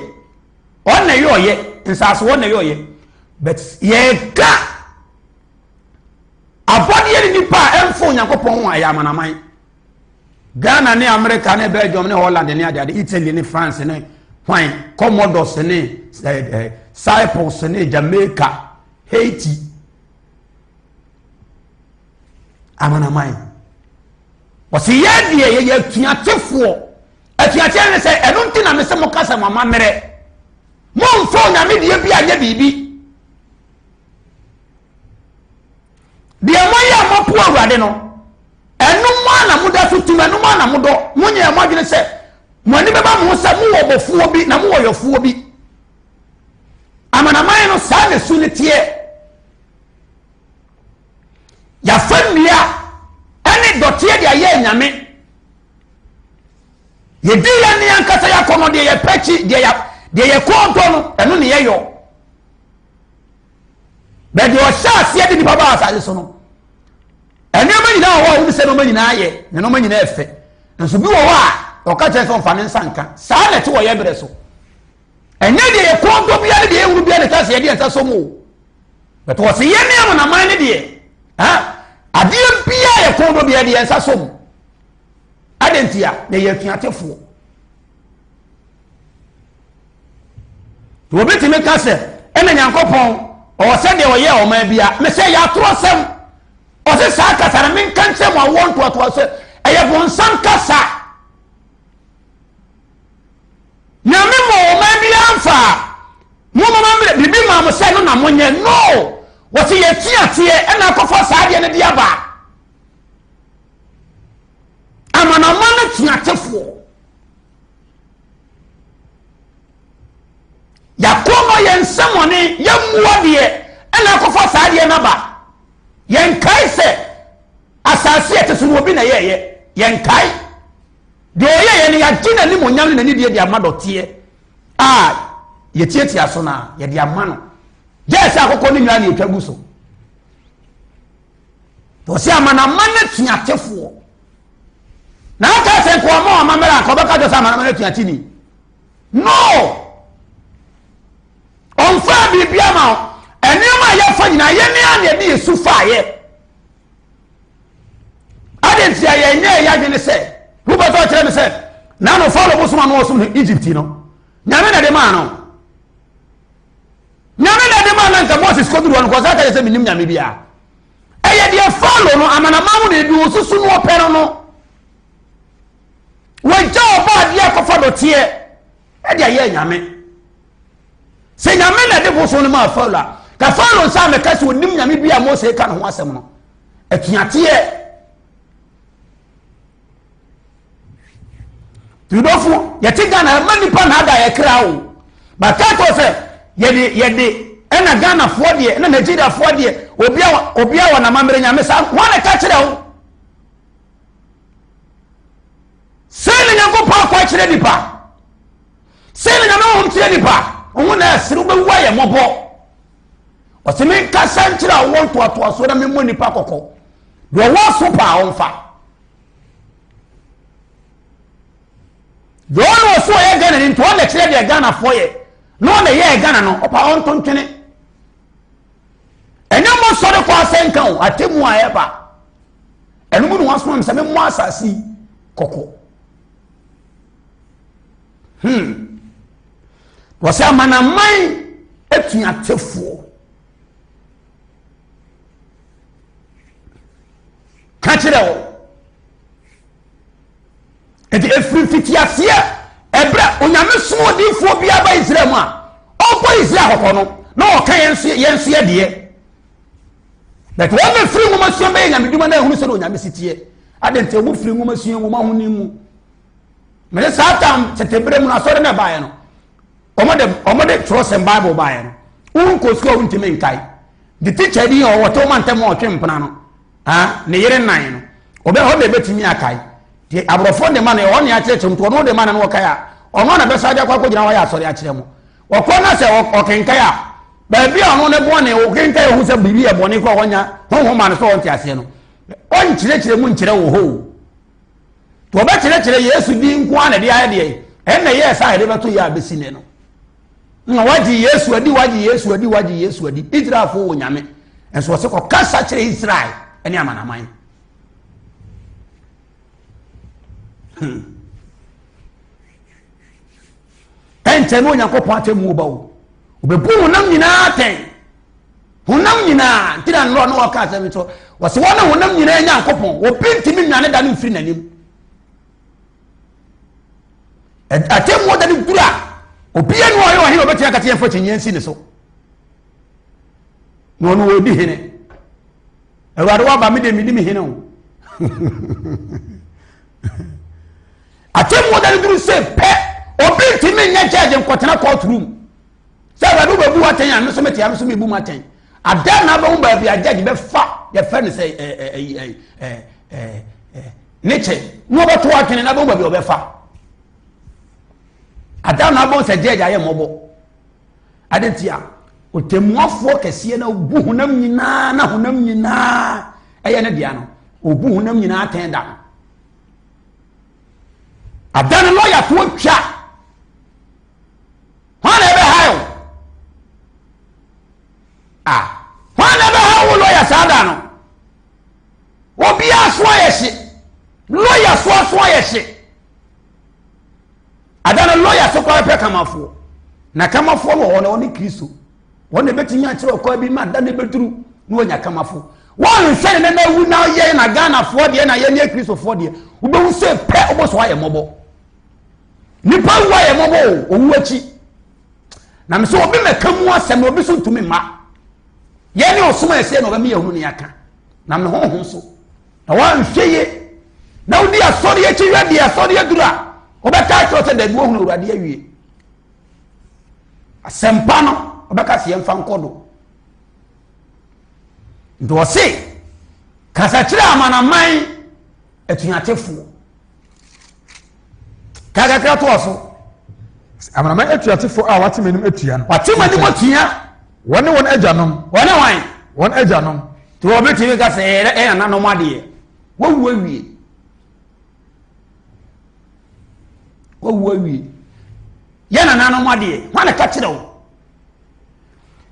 B: ɔn na ɛyɛ ɔyɛ, nsaase wɔn na ɛyɛ ɔyɛ. But yɛka abɔdeɛ ne nipa a ɛmfa Onyankopɔn ho a ɛyɛ amanaman. Ghana ne America ne Belgium ne Holland ne adeade, Italy ne France ne hwan, Comodos ne eh, eh, Cyprus ne Jamaica, Haiti. Amanaman. Wɔsi yɛ deɛ yɛyɛ atuatefoɔ. Atuateɛ ne sɛ ɛno nti na mesɛ mo kasa mo amammerɛ. Momfa onyame deɛ bi anyɛ biribi. Deɛ moayɛ a moapo Awurade no, ɛno mu ara na moda so tim, ɛno mu ara na modɔ. Monyɛɛ mo adwene sɛ mo ani bɛba mo ho sɛ mowɔ bɔfoɔ bi na mowɔ yɔfoɔ bi. Amanaman no, saa na su no teɛ. Yɛafa nnua ne dɔteɛ de ayɛ anyame. Yɛdi yɛn ne ankasa yɛ akɔnnɔ deɛ yɛpɛ akyi, deɛ yɛkɔn dɔ no, ɛno ne yɛyɔ. Bɛ deɛ ɔhyɛ aseɛ de nipa baa asase so no, nneɛma nyinaa wɔ hɔ a wɔn sɛ nneɛma nyinaa yɛ na nneɛma nyinaa ɛfɛ. Nso bi wɔ hɔ a ɔka kyerɛ sɛ ɔmfa ne nsa nka. Saa na ɛte wɔ yɛ berɛ so. Ɛnyɛ deɛ yɛ kɔn dɔ biara ne deɛ yɛhunu biara na ɛka sɛ yɛde yɛn nsa sɔ mu o. But wɔ sɛ yɛn ne amanaman ne deɛ, ha adeɛ biara yɛ kɔn dɔ biara de yɛn nsa sɔ mu. Adɛn nti a na yɛ atuatefoɔ. Obi tumi ka sɛ ɛna Nyankopɔn ɔwɔ sɛ deɛ ɔyɛ ɔman bia mesɛ yɛ atorɔsɛm. Ɔse saa kasa no menka nkyerɛ mo awoɔ ntoatoa sɛ ɛyɛ bonsam kasa. Nyame ma ɔman bia mfa mo mama mmerɛ biribi maa mo sɛ no na monyɛ no. Wɔse yɛtuateɛ ɛna akɔfa saa adeɛ no de aba. Amanaman no tuatefoɔ. Yɛakɔnnɔ yɛn nsɛmmɔne, yɛmmoa deɛ ɛna akɔfa saa adeɛ no aba. Yɛnkae sɛ asase a ɛte so no obi na ɛyɛɛyɛ. Yɛnkae. Deɛ ɔyɛɛyɛ no yɛagye n'animuonyam ne n'anidie de ama dɔteɛ a yɛtiatia so no a yɛde ama no. Gyɛɛ sɛ akokɔ ne nnwan na yɛtwa gu so. Wɔsi amanaman no atuatefoɔ. Na aka sɛ nka ɔma amammerɛ a nka ɔbɛka kyerɛ sɛ amanaman no atuateni. No! Ɔmfaa biribi ama wo. Nneɛma a yɛfa nyinaa yɛne a na yɛde yɛ su faeɛ. Ade nti a yɛnyɛ yɛ adwene sɛ wobɛtɔ kyerɛ me sɛ na no Farao bosom ano ɔsom no Egypt no nyame na de maa no. Nyame na de maa no nka Moses kɔduru hɔ no kɔsa ka kyerɛ sɛ menim nyame biara. Ɛyɛ deɛ Farao no amanaman mu na ebi osusu no ɔpɛ no no. Wɔagya ɔbɔ adeɛ akɔfa dɔteɛ ɛde ayɛ nyame. Sɛ nyame na ɛde bosom no maa Farao a, ka Farao nsa amɛka sɛ onim nyame bi a Mose ka ne ho asɛm no. Atuateɛ. Tudɔfo, yɛte Ghana ɛma nipa na ada yɛ kra o. Baka kyerɛ sɛ yɛde yɛde ɛna Ghanafoɔ deɛ ɛna Nigeriafoɔ deɛ obia obia wɔ n'amammerɛ nyame saa wɔn na ɛka kyerɛ wo. Sɛn na Nyankopɔn akɔ akyerɛ nipa? Sɛn na Nyame honhom kyerɛ nipa? Ɔho na ɛsere wobɛwu ayɛ mmɔbɔ. Ɔsɛ menkasa nkyerɛ awoɔ ntoatoasoɔ na memmɔ nipa kɔkɔ. Deɛ ɔwɔ aso paa ɔmfa. Deɛ ɔno ɔso ɔyɛ Ghana ni nti ɔna kyerɛ deɛ Ghanafoɔ yɛ na ɔna yɛɛ Ghana no ɔpa ɔnto ntwene. Ɛnyɛ mo sɔre kɔ asɛnka o atemmu a ɛba. Ɛno mu na wasoma me sɛ memmɔ asase yi kɔkɔ. Hmm. Wɔsɛ amanaman atuatefoɔ. Ka kyerɛ wo. mfitiaseɛ ɛberɛ Onyame soma odiyifoɔ biara ba Israel mu a, ɔbɔ Israel kɔkɔ no, na ɔka yɛn nso yɛn nso yɛ deɛ. But wɔn na firi nwoma sua bɛyɛ nyamedwuma na ehunu sɛ na Onyame si teɛ. Adi nti wɔn firi nwoma sua nwoma ho ne mu. Mene saa tam tete berɛ mu no asɔre na ɛbaeɛ no, wɔn de wɔn de twerɛsɛm Bible baeɛ no, wɔn nkɔ sukuu a wɔntumi nkae. De tikya bi a ɔwɔ te wɔn antɛm a ɔtwe mpena no, ah, ne yere nan no, ɔbɛ hɔ na ebetumi akae. Te aborɔfo de ma no, ɛhɔ ne akyerɛkyerɛ mu, nti ɔno de ma no na ɔkae a, ɔno na bɛsa de akɔ akɔgyina hɔ ayɛ asɔre akyerɛ mo. Ɔkɔ na sɛ ɔkenkan a, baabi a ɔno ne bɔne, ɔkenkan ehu sɛ biribi yɛ bɔne kɔ ɔnya honhom ma no sɛ ɔnte aseɛ no, ɔnkyerɛkyerɛ mu nkyerɛ wɔ hɔ o. Nti ɔbɛkyerɛkyerɛ Yesu din nko ara na ɛde ayɛ deɛ, ɛnna ɛyɛɛ saa a yɛde bɛto yɛ a bɛsi nnɛ no. Na wagye Yesu adi, wagye Yesu adi, wagye Yesu adi. Israelfoɔ wɔ nyame. Nso ɔsɛ kɔkasa kyerɛ Israel ne amanaman. Ɛnkyɛ ne Onyankopɔn atemmuo ba o. Ɔbɛbu honam nyinaa atɛn. Honam nyinaa nti na nnora ne wɔka asɛm nso. Wɔsɛ wɔn ne honam nyinaa Nyankopɔn. Obi ntumi nnwane da no mfiri n'anim. Atemmuo da no duru a, obiara ni ɔyɛ ɔhene ɔbɛtumi aka sɛ yɛmfa kyinyeɛ nsi ne so. Na ɔno ɔdi hene. Awurade waba me deɛ medi me hene o. Atemmuo da no duru sɛ pɛ, obi ntumi nyɛ judge nkɔtena court room. Sɛ Awurade wobɛbu atɛn a, me nso mete a, me nso mebu mu atɛn. Adan na abɛhu baabi a judge bɛfa yɛfrɛ no sɛ ne kyɛ na ɔbɛto atwene na abɛhu baabi a ɔbɛfa. Adan na abɛhu sɛ judge ayɛ mmɔbɔ. Ade nti a ɔtɛmmuafoɔ kɛseɛ na ɔbu honam nyinaa na honam nyinaa ɛyɛ ne dea no, ɔbu honam nyinaa atɛn da no. Ada no lɔyafoɔ twa. Hwan na ɛbɛha wo? Ah, hwan na ɛbɛha wo lɔya saa da no? Obiara so ayɛ hye. Lɔya so aso ayɛ hye. Ada no lɔya so kɔrɛ pɛ kamafoɔ. Na kamafoɔ no wɔ hɔ na ɔne Kristo. Wɔn na ɛbɛtumi akyerɛ ɔkwan bi ma da no bɛduru na wɔanya kamafo. Wɔnhwɛ ne nana awu na yɛ na Ghanafoɔ deɛ na yɛ ne Kristofoɔ deɛ. Wobɛhu sɛ pɛ wobɔ so ayɛ mmɔbɔ. Nipa wu ayɛ mmɔbɔ o, owu akyi. Na me sɛ obi mɛka mu asɛm na obi so ntumi mma. Yɛn ne ɔsom a ɛsɛ na ɔbɛma yɛhunu ne aka. Na me honhom so. Na wɔanhwɛ yie. Na wodi asɔre akyi hwɛ deɛ asɔre aduru a, wɔbɛka akyerɛ sɛ dabi wɔhunu Awurade awie. Asɛmpa no, wɔbɛka sɛ yɛmfa nkɔ do. Nti wɔse, kasa kyerɛ amanaman atuatefoɔ. Ka kakra toa so.
A: Amanaman atuatefoɔ a wɔate m'anim atua no.
B: Wɔate m'anim atua.
A: Wɔne wɔn agyanom.
B: Wɔne wɔn.
A: Wɔn agyanom.
B: Nti wɔbɛtumi ka sɛ ɛyɛ ɛyɛ nananom adeɛ. Wɔwu awie. Wɔwu awie. Yɛ nananom adeɛ. Wɔn na ka kyerɛ wo.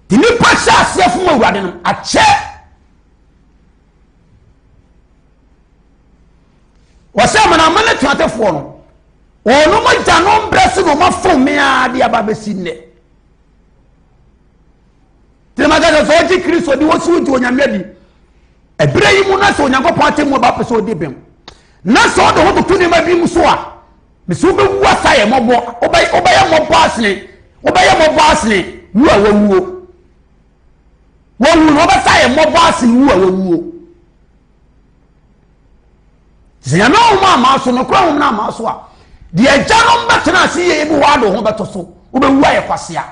B: Nti nipa hyɛ aseɛ fom awurade no akyɛ. Wɔsɛ amanaman atuatefoɔ no, wɔnom agyanom berɛ so na wɔafom me ara de aba bɛsi nnɛ. Tẹnumaka sɛ sɛ ɔgye Kristo di wɔsi wogye Onyame adi. Ɛberɛ yi mu na sɛ Onyankopɔn atemmuo ba pɛ sɛ ɔdi bem. Na sɛ ɔde ho toto nneɛma bi mu so a, mesɛ wobɛwu asa yɛ mmɔbɔ, wobɛyɛ mmɔbɔ asene, wobɛyɛ mmɔbɔ asene wu a wawuo. Wawu no wobɛsa yɛ mmɔbɔ asene wu a wawuo. Sɛ Nyame honhom amma so, nokorɛ honhom no amma so a, deɛ agyanom bɛtena ase yie bi hɔ ade ho bɛtɔ so, wobɛwu ayɛ kwasea.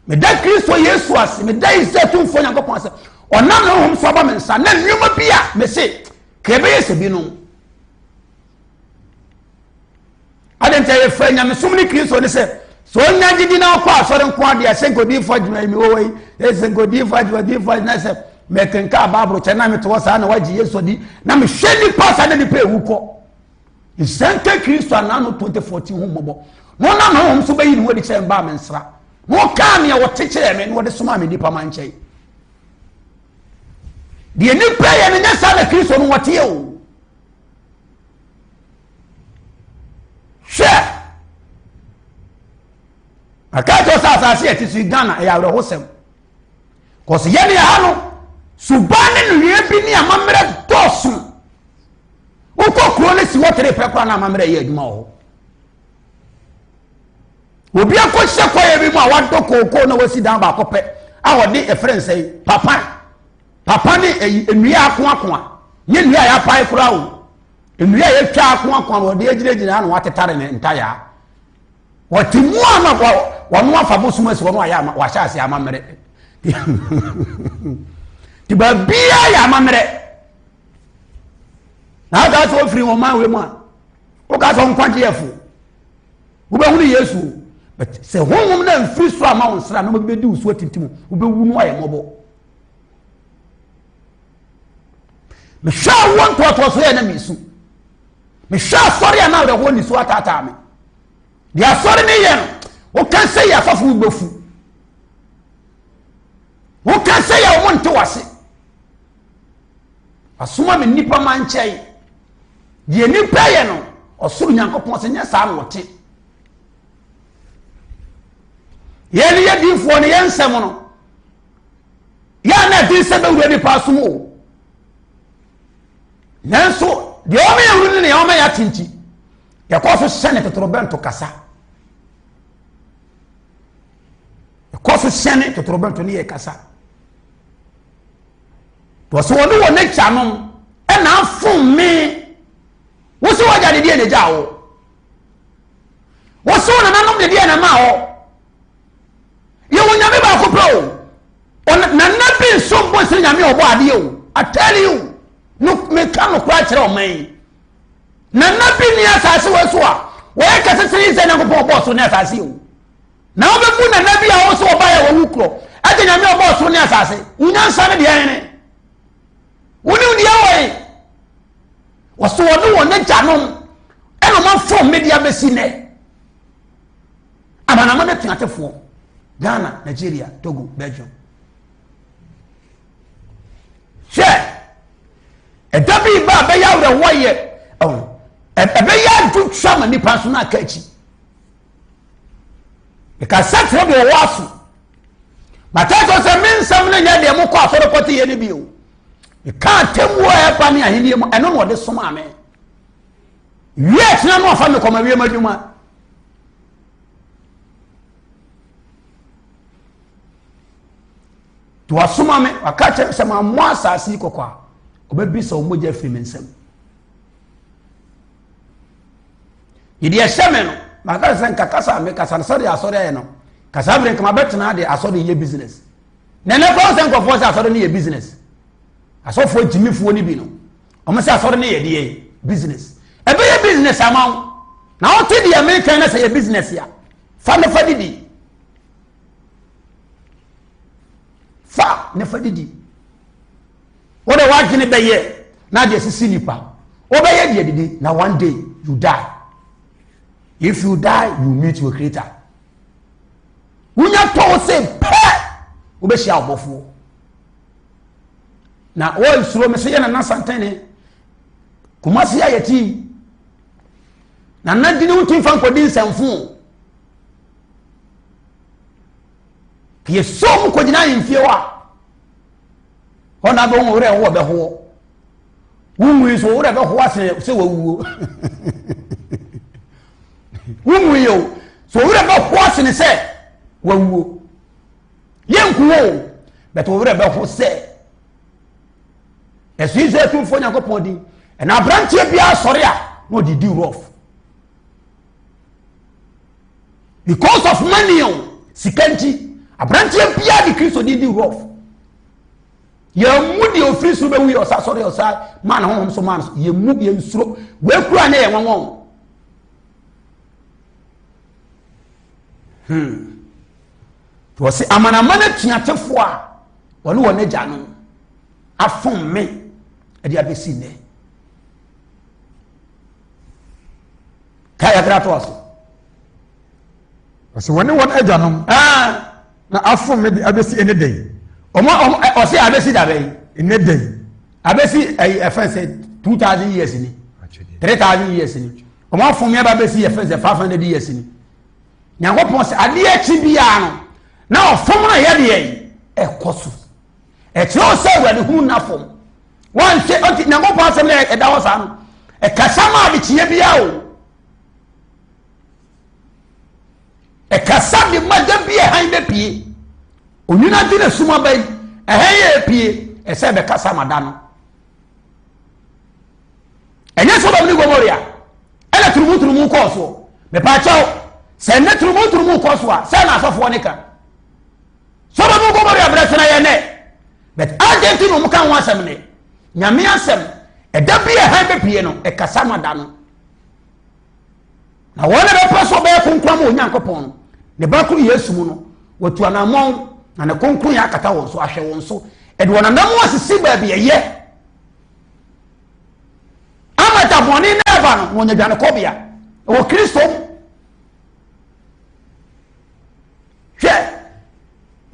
B: Meda Kristo Yesu ase, meda Israel tumfoɔ Nyankopɔn ase, ɔnam ne honhom so aba me nsa, na nneɛma bi a mese, ka ɛbɛyɛ sɛ binom. Adɛn nti a yɛfrɛ nyamesom ne Kristo ne sɛ sɛ ɔnya gyidi na ɔkɔ asɔre nko adeɛ sɛ nka odiyifoɔ adwuma yi mewɔ yi sɛ nka odiyifoɔ adwuma odiyifoɔ adwuma sɛ mɛkenka Bible kyɛ na mete hɔ saa na wagye Yesu adi na mehwɛ nipa saa na nipa ewu kɔ nsɛnka Kristo anaa no 2014 ho mmɔbɔ na ɔnam honhom so bɛyi ne ho adi kyerɛ mbaa me nsra na ɔkaa nea wɔte kyerɛ me na wɔde somaa me nipa ma nkyɛn deɛ nipa yɛ no nyɛ saa na Kristo no wɔteɛ o. Hwɛ! Aka kyerɛ sɛ asase yɛ te so yi Ghana ɛyɛ awerɛhosɛm. Kɔsi yɛn ne ha no, suban ne nnua bi ne amammerɛ dɔɔso. Wokɔ si hɔ tere pɛ koraa na amammerɛ yɛ adwuma wɔ hɔ. Obi akɔhyɛ kwaeɛ bi mu a wadɔ kookoo na wasi dan baako pɛ a ɔde ɛfrɛ nsɛn papa papa ne ɛyi nnua akoakoa nye nnua a yɛapae koraa o nnua a yɛatwa akoakoa na ɔde agyinagyina na watetare ne ntayaa wɔte mu a na wɔn afa bosom asi wɔn ayɛ ama wɔahyɛ ase amammerɛ te baabiara yɛ amammerɛ na aka sɛ wɔfiri wɔn man wei mu a woka sɛ nkwagye yɛ fo wobɛhunu yesu o but sɛ honhom no amfiri soro ama wo nsra na wobɛdi wo so atintim wobɛwu no ayɛ mmɔbɔ mehwɛ awoɔ ntoatoasoɔ yɛ na mesu mehwɛ asɔre a na awerɛhoɔ ni so ataataa me deɛ asɔre ne yɛ no woka sɛ yɛ asɔfo wobɛfu woka sɛ yɛ wɔn nte wase asoma me nnipa ma nkyɛn deɛ nnipa yɛ no ɔsoro nyankopɔn sɛ nyɛ saa na wɔte yɛn ne yɛ diifoɔ no yɛn nsɛm no yɛn na ɛde sɛ bɛwura nipa asom o nanso deɛ ɔma yɛhunu ne deɛ ɔma yɛate nti yɛkɔ so hyɛne totorobɛnto kasa yɛkɔ so hyɛne totorobɛnto ne yɛ kasa wɔsɛ wɔne wɔn agyanom ɛna afom me wosɛ wɔagya de deɛ na agya wo wosɛ wo nananom de deɛ na ma hɔ yɛwɔ nyame baako pɛ o nana bi nso mbɔ sɛ nyame ɔbɔ adeɛ o I tell you no meka nokora kyerɛ ɔman yi nana bi ni asase wɔ so a wɔyɛ kɛse sene sɛ nyankopɔn ɔbɔɔ so ne asase o na wobɛbu nana bi a wo sɛ ɔba yɛ wɔwu korɔ ɛgye nyame ɔbɔɔ so ne asase wo nyansa ne deɛ hene wo ne deɛ wɔ yi wɔso wɔne wɔn agyanom ɛna ɔmafom media bɛsi nnɛ Amanaman atuatefoɔ, Ghana, Nigeria, Togo, Belgium. Hwɛ, ɛda bi ba a bɛyɛ awerɛhoɔ yɛ, ɛbɛyɛ adwotwa ma nipa nso no aka akyi. Mekasa kyerɛ deɛ ɔwɔ aso. Mata sɛ sɛ me nsɛm no nyɛ deɛ mokɔ asɔre kɔte yɛ no bio. Meka atemmuo a ɛba ne ahennie mu, ɛno na ɔde somaa me. Wie akyena no ɔfa me kɔma wiem adwuma. Nti wasoma me, waka kyerɛ me sɛ mammɔ asase yi kɔkɔ a, ɔbɛbisa wɔn mogya afiri me nsam. Deɛ ɛhyɛ me no, maka sɛ nka kasa a mekasa no sɛdeɛ asɔre ayɛ no, kasa bere nka mabɛtena de asɔre yɛ business. Na ɛnɛ kora sɛ nkurɔfoɔ sɛ asɔre no yɛ business. Asɔfoɔ gyimifoɔ no bi no, wɔn sɛ asɔre no yɛ deɛ business. Ɛbɛyɛ business ama wo. Na wote deɛ meka no sɛ yɛ business a, fa ne fa didi. Fa ne fa didi. Wode w'adwene bɛyɛ na adeɛ sisi nipa. Wobɛyɛ deɛ didi na one day you die. If you die, you meet your creator. Wonya tɔ wo se pɛ, wobɛhyia ɔbɔfoɔ. Na wɔnsuro me sɛ yɛ nana santene. Kumasi a yɛte yi. Nana dini wontumi fa nkɔdi nsɛmfo. Yɛsɔ mu kɔgyina ahemfie hɔ a, hɔ na bɛhu werɛ ho wɔbɛhoɔ. Wonwui nso werɛ bɛho asene sɛ wawuo. Wonwui o, so werɛ bɛho asene sɛ wawuo. Yɛnku wo bɛtɛ werɛ bɛho sɛ ɛso Israel tumfoɔ Nyankopɔn din. Ɛna aberanteɛ biara sɔre a na ɔde di rough. Because of money o, sika nti, aberanteɛ biara de Kristo din di rough. Yɛn mu deɛ ofiri soro bɛwu yɛ ɔsa sɔre ɔsa maa ne honhom so maa no so. Yɛn mu yɛn suro. Wei kura ne yɛ nwanwa o. Hmm. Wɔsi amanaman atuatefoɔ a wɔne wɔn agya no afom me ɛde abɛsi nnɛ. Kaa yɛakra to aso.
A: Ɔsɛ wɔne wɔn agyanom.
B: Ah.
A: Na afom me de abɛsi ɛne da yi.
B: Ɔmo ɔmo ɔsɛ abɛsi da bɛyi.
A: Ɛnɛ da yi.
B: Abɛsi ɛyi ɛfɛn sɛ 2000 years ni. 3000 years ni. Ɔmo afom me aba abɛsi ɛfɛn sɛ 500 years ni. Nyankopɔn sɛ adeɛ akyi biara no na ɔfom no yɛ deɛ yi ɛkɔ so. Ɛkyerɛ sɛ Awurade hunu n'afom. Wanhwɛ ɔnti Nyankopɔn asɛm na ɛda hɔ saa no. Ɛkasa ma adekyeɛ biara o. Ɛkasa de ma da bi ɛhan bɛpie. Onwini adi na sum aba yi, ɛhan yɛ epie, ɛsɛ ɛbɛkasa ma da no. Ɛnyɛ Sodom ne Gomoria ɛna turumuturumu kɔɔ soɔ. Mepaakyɛw, sɛ ɛnɛ turumuturumu kɔ so a, sɛ na asɔfoɔ ne ka. Sodom ne Gomoria berɛ so na yɛ nɛ. But adɛn nti na wɔn ka ho asɛm ne? Nyame asɛm, ɛda bi a ɛhan bɛpie no, ɛkasa ma da no. Na wɔn a bɛpɛ sɛ ɔbɛyɛ kronkron ama Onyankopɔn no, ne ba koro Yesu mu no, wɔatu anammɔn na ne kronkron yɛ akata wɔn so, ahwɛ wɔn so, ɛde wɔn anammɔn asisi baabi ɛyɛ. Ama da bɔne na ɛba no, na wɔnya dwanekɔbea wɔ Kristo mu. Hwɛ,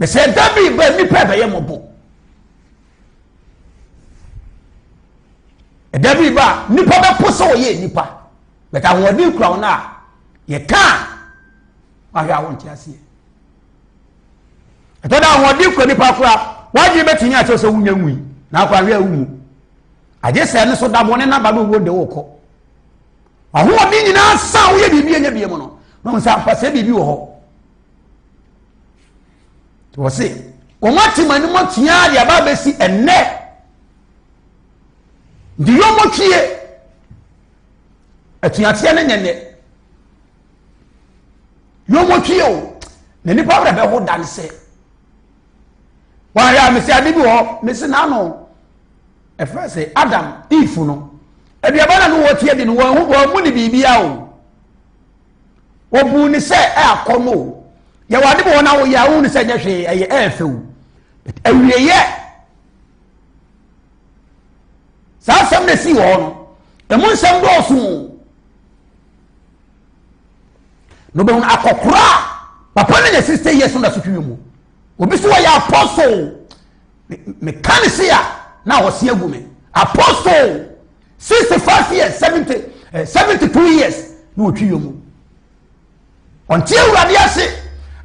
B: mesɛ da bi ba nnipa ɛbɛyɛ mmɔbɔ. Ɛda bi ba nnipa bɛpo sɛ wɔyɛ nnipa. But ahoɔden kura wɔn a yɛka a wahwɛ a wɔnte aseɛ. Ɛtɔ da ahoɔden kura nipa kora wadwene bɛtumi akyerɛ sɛ wonya nwui na akɔ ahwɛ a wowu. Agye sɛ ɛno so da bɔne na ba no owuo de wokɔ. Ahoɔden nyinaa sa woyɛ biribi ɛnyɛ bie mu no na wɔn sɛ ampa sɛ biribi wɔ hɔ. Wɔ se wɔn ate ma anim atua de aba abɛsi ɛnnɛ. Nti yɔmmɔtwie Atuateɛ no nyɛ nnɛ. Yɔmɔtwi o, na nipa werɛ bɛho da ne sɛ. Wɔayɛ a mesi ade bi wɔ hɔ, mesi n'ano. Ɛfrɛ sɛ Adam, Eve no. Aduaba na no wɔtie di no, wɔn ho wɔn mu ne biribia o. Wɔbu ne sɛ ɛakɔ no o. Yɛwɔ ade bi wɔ na woyɛ a wohu ne sɛ nyɛ hwee, ɛyɛ ɛɛfɛ o. Awieyɛ Saa asɛm na esii wɔ hɔ no, emu nsɛm dɔɔso o. Na obɛhunu akɔkora a papa no nya 60 years na so twi mu. Obi so wɔyɛ apostle. Meka ne se a na ɔse agu me. Apostle 65 years, 70, 72 eh, years na ɔtwi yɛ mu. Ɔnte awurade ase.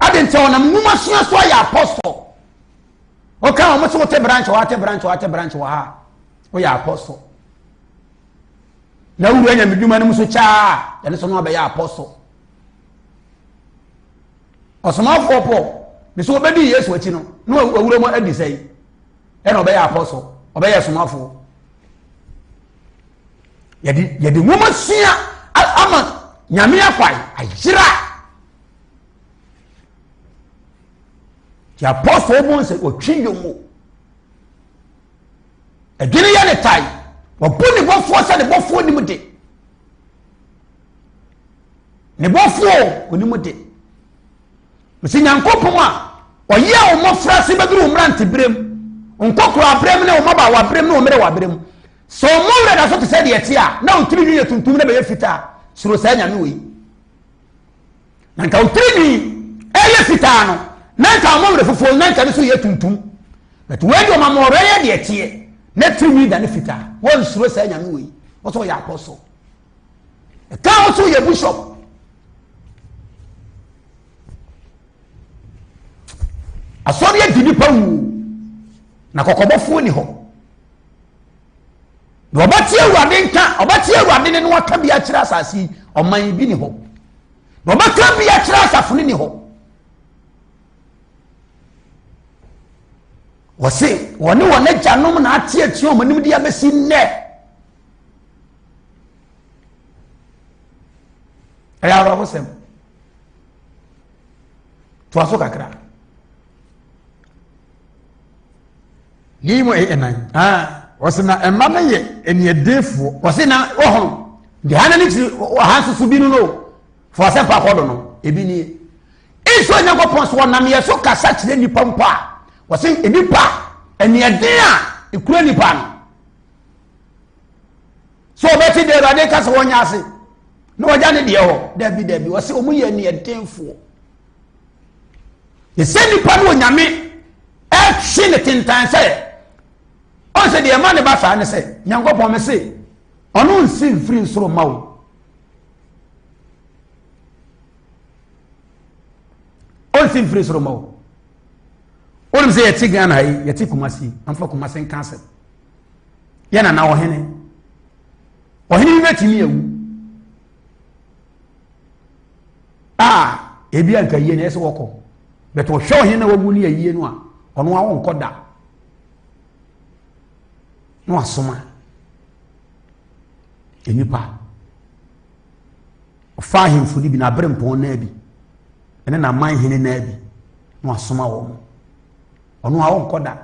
B: Ade nti ɔnam nwoma sua so ayɛ apostle. Woka wɔn sɛ wote branch wɔ ha, te branch wɔ ha, te branch wɔ ha. Woyɛ apɔsɔ. Na wura nyamedwuma no mu so kyaa, ɛno so no abɛyɛ apɔsɔ. Ɔsomafoɔ Paul, ne so wɔbɛdi Yesu akyi no, na wawura mu adi sɛe. Ɛna ɔbɛyɛ apɔsɔ, ɔbɛyɛ somafoɔ. Yɛde yɛde nwoma sua ama nyame akwae ayera. Nti apɔstol bu sɛ ɔtwi dwom mu. Ɛdwene yɛ ne tae. Wɔbu ne bɔfoɔ sɛ ne bɔfoɔ nim de. Ne bɔfoɔ onim de. Mesi Nyankopɔn a ɔyɛ wo mmɔfra se bɛduru wo mmerante berɛ mu, nkɔkora berɛ mu ne wo mmabaawa berɛ mu ne wo mmerewa berɛ mu. Sɛ ɔmo werɛ da so te sɛ deɛ ɛte a, na wo tiri nwi yɛ tuntum na bɛyɛ fitaa. Suro saa Nyame wei. Na nka wo tiri nwi ɛyɛ fitaa no, na nka ɔmo werɛ fufuo na nka no so yɛ tuntum. But wei deɛ ɔma mɔwerɛ yɛ deɛ ɛteɛ, na tiri nwi da ne fitaa. Wɔnsuro saa Nyame wei. Wɔsɛ ɔyɛ apɔsɔ. Ɛka wo so yɛ bishop. Asɔre adi nipa wu na kɔkɔbɔfoɔ ni hɔ. Na ɔbɛte Awurade nka, ɔbɛte Awurade ne no aka bi akyerɛ asase yi, ɔman bi ni hɔ. Na ɔbɛka bi akyerɛ asafo no ni hɔ. Wɔse wɔne wɔn agyanom na ate atua wɔn anim de abɛsi nnɛ. Ɛyɛ awerɛhosɛm. Toa so kakra.
A: Ne mu ɛyɛ ɛnan. Wɔsi na ɛma no yɛ aniɛdenfoɔ.
B: Wɔsi na ɔhɔn deɛ ha na ne kyiri ha nso so bi no no fɔ asɛmpa akɔ do no ebi nie. Nso Onyankopɔn so wɔnam yɛ so kasa kyerɛ nipa mpo a wɔsi nipa aniɛden a ekura nipa no. So ɔbɛte deɛ Awurade ka sɛ wɔnyɛ ase na wɔgya ne deɛ hɔ dabi dabi wɔsi wɔn yɛ aniɛdenfoɔ. Ɛsɛ nipa no onyame ɛtwe ne tentan sɛ ɔn sɛ deɛ ɛma ne ba saa ne sɛ nyankopɔn me se ɔno nsi mfiri nsoro ma wo ɔnsi mfiri soro ma wo wonim sɛ yɛte Ghana ha yi yɛte Kumasi amfa Kumasi nka asɛm yɛ nana ɔhene. Ɔhene bi bɛtumi awu a ebi anka yie na ɛsɛ wɔkɔ bɛtɛ ɔhwɛ ɔhene na wawu ne ayie no a ɔno a ɔnkɔ da na wasoma nnipa ɔfa ahemfo no bi na abere mpɔn naa bi ɛne n'aman hene naa bi na wasoma wɔn ɔno a ɔnkɔ da.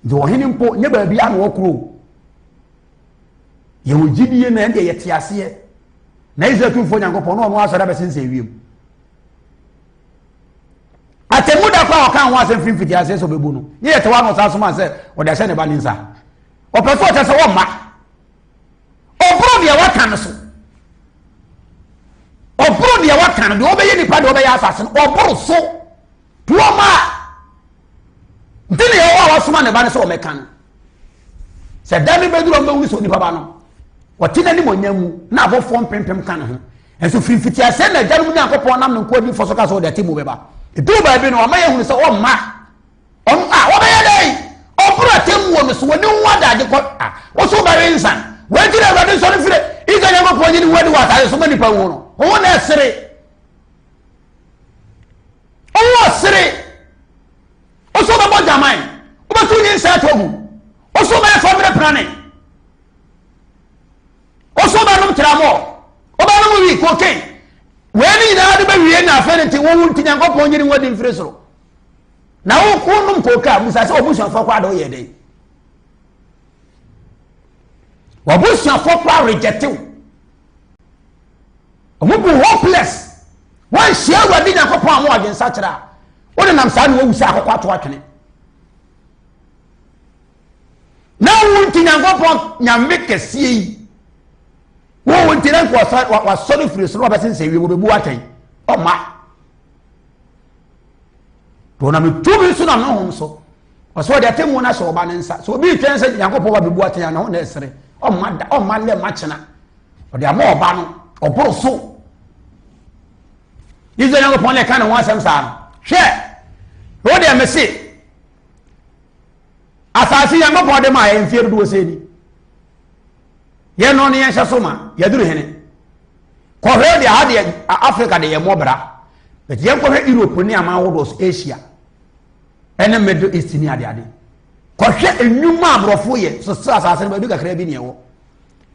B: Nti ɔhene mpo nyɛ baabi a na ɔkorɔ yɛwɔ gyidie na ɛndeɛ yɛte aseɛ na Israel tumfoɔ Nyankopɔn na ɔno asɔre abɛsensɛn wiem atemmu da kɔ a ɔka ho asɛm firi mfiti aseɛ sɛ ɔbɛbu no ne yɛte hɔ a na ɔsan soma sɛ ɔde ahyɛ ne ba ne nsa ɔpɛ sɛ ɔkyɛ sɛ wɔmma ɔboro deɛ waka no so ɔboro deɛ waka no deɛ ɔbɛyɛ nipa deɛ ɔbɛyɛ asase no ɔboro so Tuo ma nti ne Yehowa a wasoma ne ba no sɛ ɔmɛka no. Sɛ da no bɛduru a ɔmbɛhunu sɛ onipa ba no ɔte n'animuonyam mu na abɔfoɔ mpempem ka ne ho. Nso firi mfitiaseɛ na agyanom Nyankopɔn nam ne nkoa adiyifoɔ so ka sɛ ɔde atemmuo bɛba. Ɛduru baabi no wama yɛhunu sɛ ɔmma ɔno a wɔbɛyɛ dɛn ɔboro atemmuo no so wɔne ho adagye kɔ a wo so wobɛwe nsa. Wei nti na Awurade nsɔre mfiri Israel Nyankopɔn nyi ne ho adi wɔ asase so ma nnipa nhu no. Ho na ɛsere. Ɔwɔ sere. Ɔsɛ ɔbɛbɔ dwaman. Ɔbɛto nyinsɛn ato agu. Ɔsɛ ɔbɛyɛ family planning. Ɔsɛ ɔbɛnom tramɔ. Ɔbɛnom wi cocaine. Wei ne nyinaa de bɛwie na afei ne nti wowu nti Nyankopɔn nyini ho adi mfiri soro. Na wonom cocaine a busa sɛ ɔbusuafoɔ koraa de woyɛ dɛn? Wabusuafoɔ koraa rejecte wo. Wɔn bu hopeless. Wɔnhyia Awurade Nyankopɔn a wɔn adwensakyera a wonenam saa na wɔwu sɛ akɔkɔ ato atwene. Na wo nti Nyankopɔn nyame kɛseɛ yi wo nti na nka wasɔre firi soro wɔbɛsensɛ wie wɔbɛbu atɛn ɔma wɔnam tumi so nam honhom so ɔsɛ ɔde atemmuo no ahyɛ ɔba ne nsa sɛ obi retwɛn sɛ Nyankopɔn ba bɛbu atɛn a ne ho na ɛsere ɔma da ɔma lɛ ma kyena ɔde ama ɔba no ɔboro so Israel Nyankopɔn na ɛka ne ho asɛm saa no hwɛ wo deɛ mese asase Nyankopɔn de ma yɛ mfeɛ dodoɔ sɛ ni yɛn no ne yɛnhyɛ so ma yɛduru hene kɔhwɛ deɛ ha deɛ Africa de yɛ mmɔbra but yɛnkɔhwɛ Europe ne aman ahodoɔ so Asia ɛne Middle East ne adeade kɔhwɛ nnwuma aborɔfo yɛ so sɛ asase no baabi kakra bi ne ɛwɔ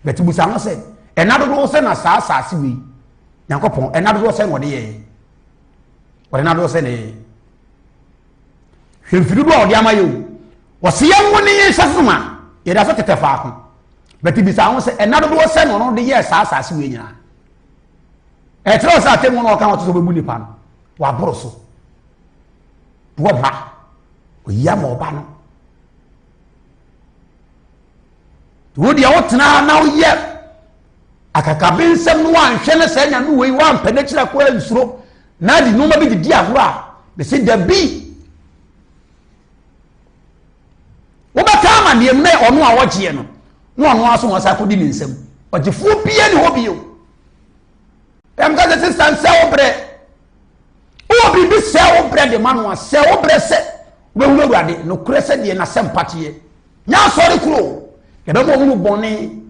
B: But busa ho sɛ, ɛna dodoɔ sɛ na saa asase wei, Nyankopɔn, ɛna dodoɔ sɛ na ɔde yɛɛ? Ɔde na dodoɔ sɛ na ɛyɛ. Hwɛ mfiri dodoɔ a ɔde ama yɛ o. Ɔsi yɛn ngo ne yɛn nhyɛ so ma, yɛda so tetɛ faako. But bisa ho sɛ, ɛna dodoɔ sɛ na ɔno de yɛɛ saa asase wei nyinaa? Ɛkyerɛ sɛ atemmu na ɔka ɔte sɛ ɔbɛbu nipa no, waboro so. Wɔma, oyi ama ɔba no. Wo deɛ wotena ha na woyɛ akakabensɛm no woanhwɛ no sɛ nyame wei woampɛ n'akyiri akɔ ansuro na de nneɛma bi didi agorɔ a mese dabi wobɛka amanneɛ mu na ɔno a ɔgyeɛ no na ɔno aso wɔn sa akɔdi ne nsam ɔgyefoɔ bia ne hɔ bio ɛm ka sɛ sista nsɛ wo berɛ wowɔ biribi sɛ wo berɛ de ma no a sɛ wo berɛ sɛ wobɛhunu awurade nokorɛ sɛ deɛ n'asɛm pateɛ Nyɛ asɔre koro o, yɛbɛma wɔn mu bɔne.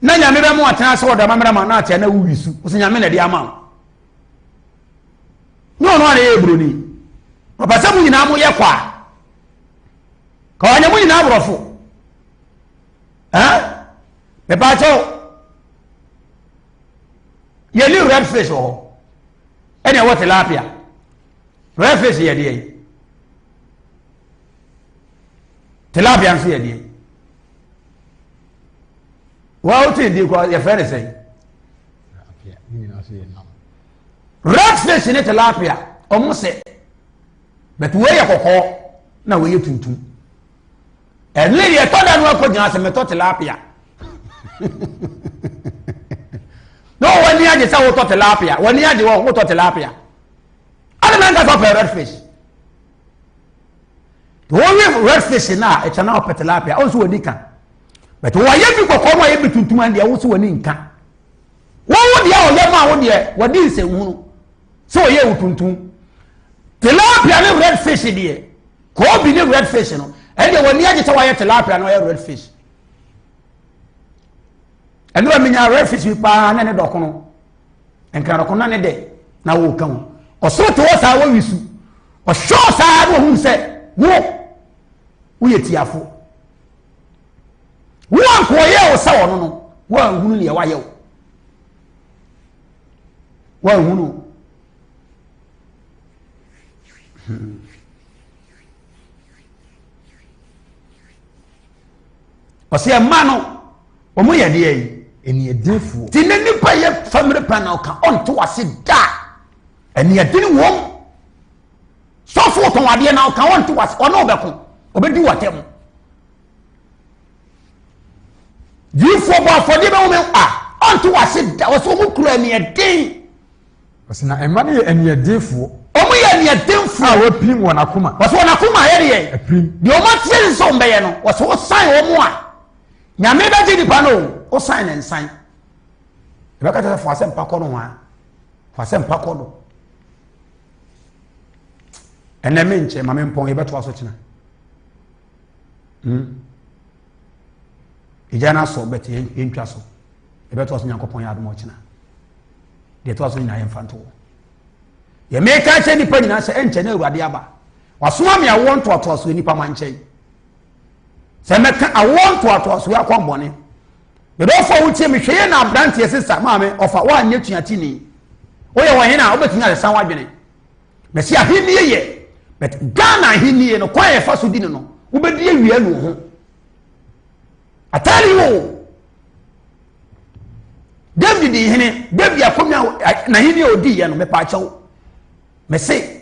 B: Na nyame bɛma watena ase wɔ dama mmerɛ ma na atea na wowi su wo sɛ nyame na ɛde ama wo ne ɔno a na ɛyɛ buroni ɔpɛ sɛ mo nyinaa moyɛ kwa ka ɔnyɛ mo nyinaa aborɔfo ɛn mepaakyɛw yɛni red fish wɔ hɔ ɛna ɛwɔ tilapia red fish yɛ deɛ tilapia nso yɛ deɛ wɔn a wote di kɔ yɛfrɛ ne sɛn red fish ne tilapia wɔn sɛ bɛtɛ wei yɛ kɔkɔɔ na wei yɛ tuntum. Ɛne deɛ ɛtɔ da no akɔgyina sɛ metɔ tilapia na wɔn ani agye sɛ wotɔ tilapia wɔn ani agye wɔn wotɔ tilapia ade na nkasa ɔpɛ red fish wɔwe red fish na ɛkyɛ na ɔpɛ tilapia ɔnso wɔn ani ka but wɔyɛ bi kɔkɔɔ no wɔyɛ bi tuntum deɛ wɔn nso wɔn ani nka wɔn wo deɛ ɔyɛ ma wo deɛ wɔde nsɛnhunu sɛ ɔyɛ wo tuntum. Tilapia ne red fish deɛ, koobi ne red fish no, ɛdeɛ wɔn ani agye sɛ wɔayɛ tilapia na wɔayɛ red fish. Ɛno a menya red fish bi paa na ne dɔkono, nkran dɔkono na ne dɛ na wɔreka ho. Ɔsoro te hɔ saa wɔwi su, ɔhwɛ saa na ɔhu sɛ wo woyɛ tiafo. Wo anka ɔyɛ wo sɛ ɔno no, woanhunu deɛ wayɛ wo. Woanhunu. Ɔsɛ ɛma no wɔn yɛ deɛ yi.
A: Aniɛdenfoɔ.
B: Ti ne nipa yɛ family plan na ɔka ɔnte wase da. Aniɛden wɔm. Sɔfo tɔn adeɛ na ɔka ɔnte wase ɔne ɔbɛko ɔbɛdi wɔtɛm. Diifoɔ bɔ afɔdeɛ bɛ wɔn a ɔnte wase da ɔsɛ wɔn kura aniɛden.
A: Ɔsɛ na mma no yɛ aniɛdenfoɔ.
B: Wɔn yɛ aniɛdenfoɔ.
A: A wɔapirim wɔn akoma.
B: Wɔsɛ wɔn akoma ayɛ deɛ.
A: Apirim.
B: Deɛ wɔn ateɛ ne sɛ wɔn bɛyɛ no wɔsɛ wɔsan wɔn a nyame bɛgye nipa no o wɔsan ne nsan. Ɛbɛka kyerɛ sɛ fo asɛmpa kɔ no ho a fo asɛmpa kɔ no. Ɛnɛ me nkyɛn ma me mpɔn yɛbɛtoa so kyena. Hmm. Egya no asɔ bɛte yɛntwa so. Yɛbɛtoa so Nyankopɔn yɛ adom ɔkyena. Deɛ ɛtoa so nyinaa yɛmfa nto hɔ. Yɛ meka kyerɛ nnipa nyinaa sɛ ɛnkyɛ na Awurade aba. Wasoma me awoɔ ntoatoasoɔ nnipa ma nkyɛn. Sɛ mɛka awoɔ ntoatoasoɔ akɔmbɔne. Medɔfo a wotie me hwɛ yɛ na aberanteɛ sesa maame ɔfa woanyɛ tuatini. Woyɛ wɔ hene a wobɛtumi asesa w'adwene. Mɛsi ahennie yɛ but Ghana ahennie no kwan a yɛfa so di no no wobɛdi awia nu ho. I tell you David di hene David akonnwa n'ahenni a odi yɛ no mepaakyɛw mɛse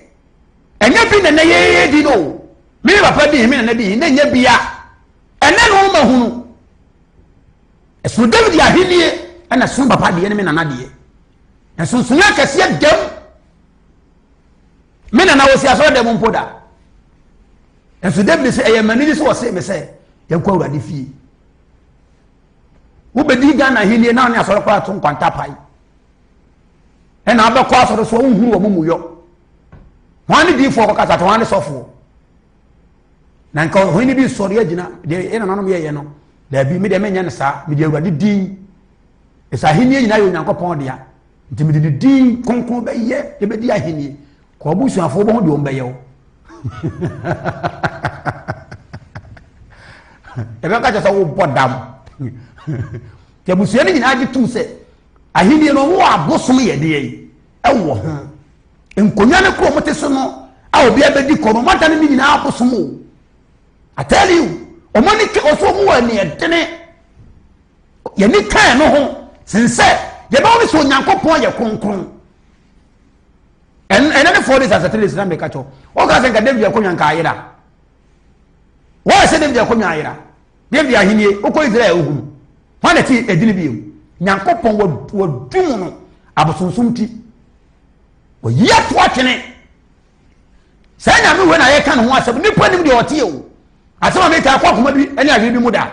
B: ɛnyɛ bi na ɛnɛ yɛyɛ di no me papa di hene me nana di hene na ɛnyɛ bia ɛnɛ na wɔn mahunu ɛsono David ahennie ɛna ɛsono papa deɛ ne me nana deɛ nsonsonoe akɛseɛ dɛm me nana wɔsi asɔrɔ dɛm mpo da nso David sɛ ɛyɛ mani sɛ wɔse me sɛ yɛnkɔ awurade fie wobɛdi Ghana ahennie na ne asɔre koraa to nkwanta pae ɛna abɛkɔ asɔre so wohuru wɔ mu yɔ wɔn ne diifoɔ kɔkasa te wɔn ne sɔfoɔ na nka ɔhene bi sɔre agyina deɛ yɛ nananom yɛyɛ no daabi me deɛ menyɛ no saa mede awurade din ɛsɛ ahennie nyinaa yɛ onyankopɔn dea nti mede ne din kronkron bɛyɛ ɛbɛdi ahennie kɔ abusuafoɔ bɛho deɛ ɔmbɛyɛ wo ɛbɛka kyɛ sɛ wobɔ dam nti abusua no nyinaa gye tom sɛ ahennie no ɔmo wɔ abosom yɛ deɛ yi ɛwɔ ho nkonnwa no koro ɔmo te so no a obiara bɛdi kɔ no ɔmo adane ne nyinaa abosom o I tell you ɔmo ani ɔso ɔmo wɔ ani ɛdene yɛni kan no ho sen sɛ yɛbɛwo ne sɛ onyankopɔn yɛ kronkron ɛnɛ ne four days asɛ three days na meka kyɛw wɔka sɛ nka david akonnwa nka ayera wɔyɛ sɛ david akonnwa ayera david ahennie wokɔ israel wohunu hwan na ti ɛdini bio nyankopɔn wadum no abosonsom ti wɔyi ato atwene saa nyame wei na yɛka ne ho asɛm nipa nim deɛ ɔteɛ o asɛm a meka akɔ akoma bi ne adwene bi mu da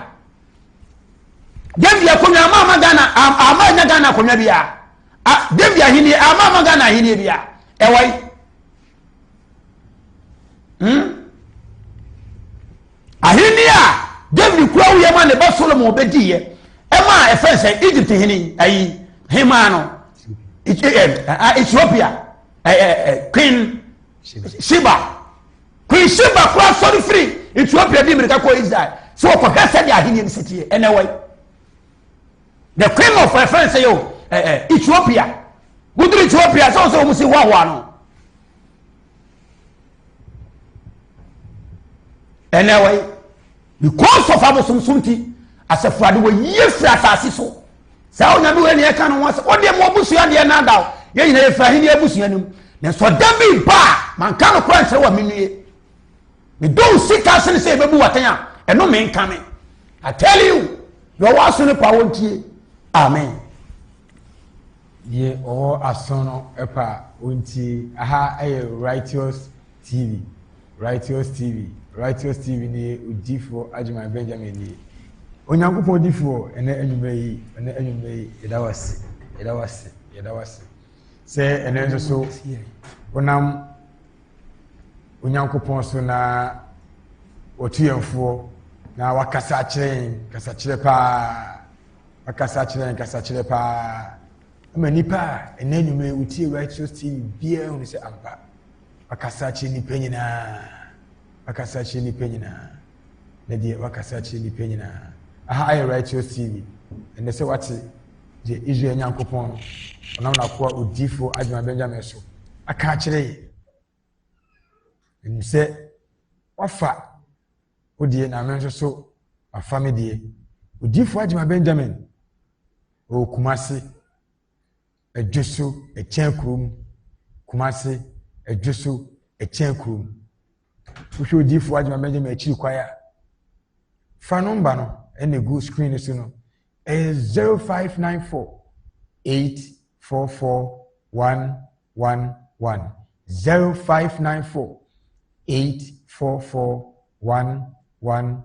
B: David akonnwa ama ama Ghana ama anya Ghana akonnwa bi a David ahenni ama ama Ghana ahenni bi a ɛwɔ yi hmm ahenni a David kura wuyɛ ma ne ba Solomon bɛdi yɛ ɛma ɛfɛn sɛ Egypt hene ayi hemaa no Ethiopia Queen Sheba. Queen Sheba koraa sɔre firi Ethiopia di mmirika kɔ Israel sɛ wɔkɔhwɛ sɛdeɛ ahenni no si teɛ ɛnɛ wɔ yi. The queen of ɛfɛn sɛ yɛ ɛ Ethiopia woduru Ethiopia sɛ wɔsɛ wɔn si hoahoa no. Ɛnɛ wɔ yi because of abosomsom ti asafo ade wɔ yie firi asase so. Saa onyame wei na yɛka no ho asɛm. Wodeɛ mo abusua deɛ na ada o. Yɛn nyinaa yɛfiri ahenni abusua no mu. Nanso ɔda bi ba a, manka no koraa nkyerɛ wa menue. Medɔ wo sika sene sɛ yɛbɛbu w'atɛn a, ɛno menka me. I tell you, deɛ ɔwɔ aso no pa wɔntie. Amen.
A: Deɛ ɔwɔ aso no pa ɔntie. Aha yɛ Righteous TV. Righteous TV, Righteous TV nie, Odiyifoɔ Agyeman Benjamin nie. Onyankopɔn odiyifoɔ, ɛnɛ anwummerɛ yi, ɛnɛ anwummerɛ yi, yɛda wo ase, yɛda wo ase, yɛda wo ase. Sɛ ɛnɛ nso so, wonam Onyankopɔn so na wɔtu yɛn foɔ na wakasa akyerɛ yɛn kasakyerɛ paa wakasa akyerɛ yɛn kasakyerɛ paa ama nipa a ɛnɛ anwummerɛ wotie Righteous TV biara hunu sɛ ampa wakasa akyerɛ nipa nyinaa wakasa akyerɛ nipa nyinaa na deɛ wakasa akyerɛ nipa nyinaa aha ayɛ Righteous TV ɛnɛ sɛ wate deɛ Israel Nyankopɔn no ɔnam n'akoa odiifoɔ Adwuma Benjamin so aka akyerɛ yɛ ɛnim sɛ wafa wo deɛ na me nso so wafa me deɛ odiifoɔ Adwuma Benjamin ɔwɔ Kumase Adwoso ɛkyɛn kurom Kumase Adwoso ɛkyɛn kurom wohwɛ odiifoɔ Adwuma Benjamin akyiri kwae a fa nɔmba no ɛna egu screen no so no ɛyɛ 0594 844 111 0594 844 111.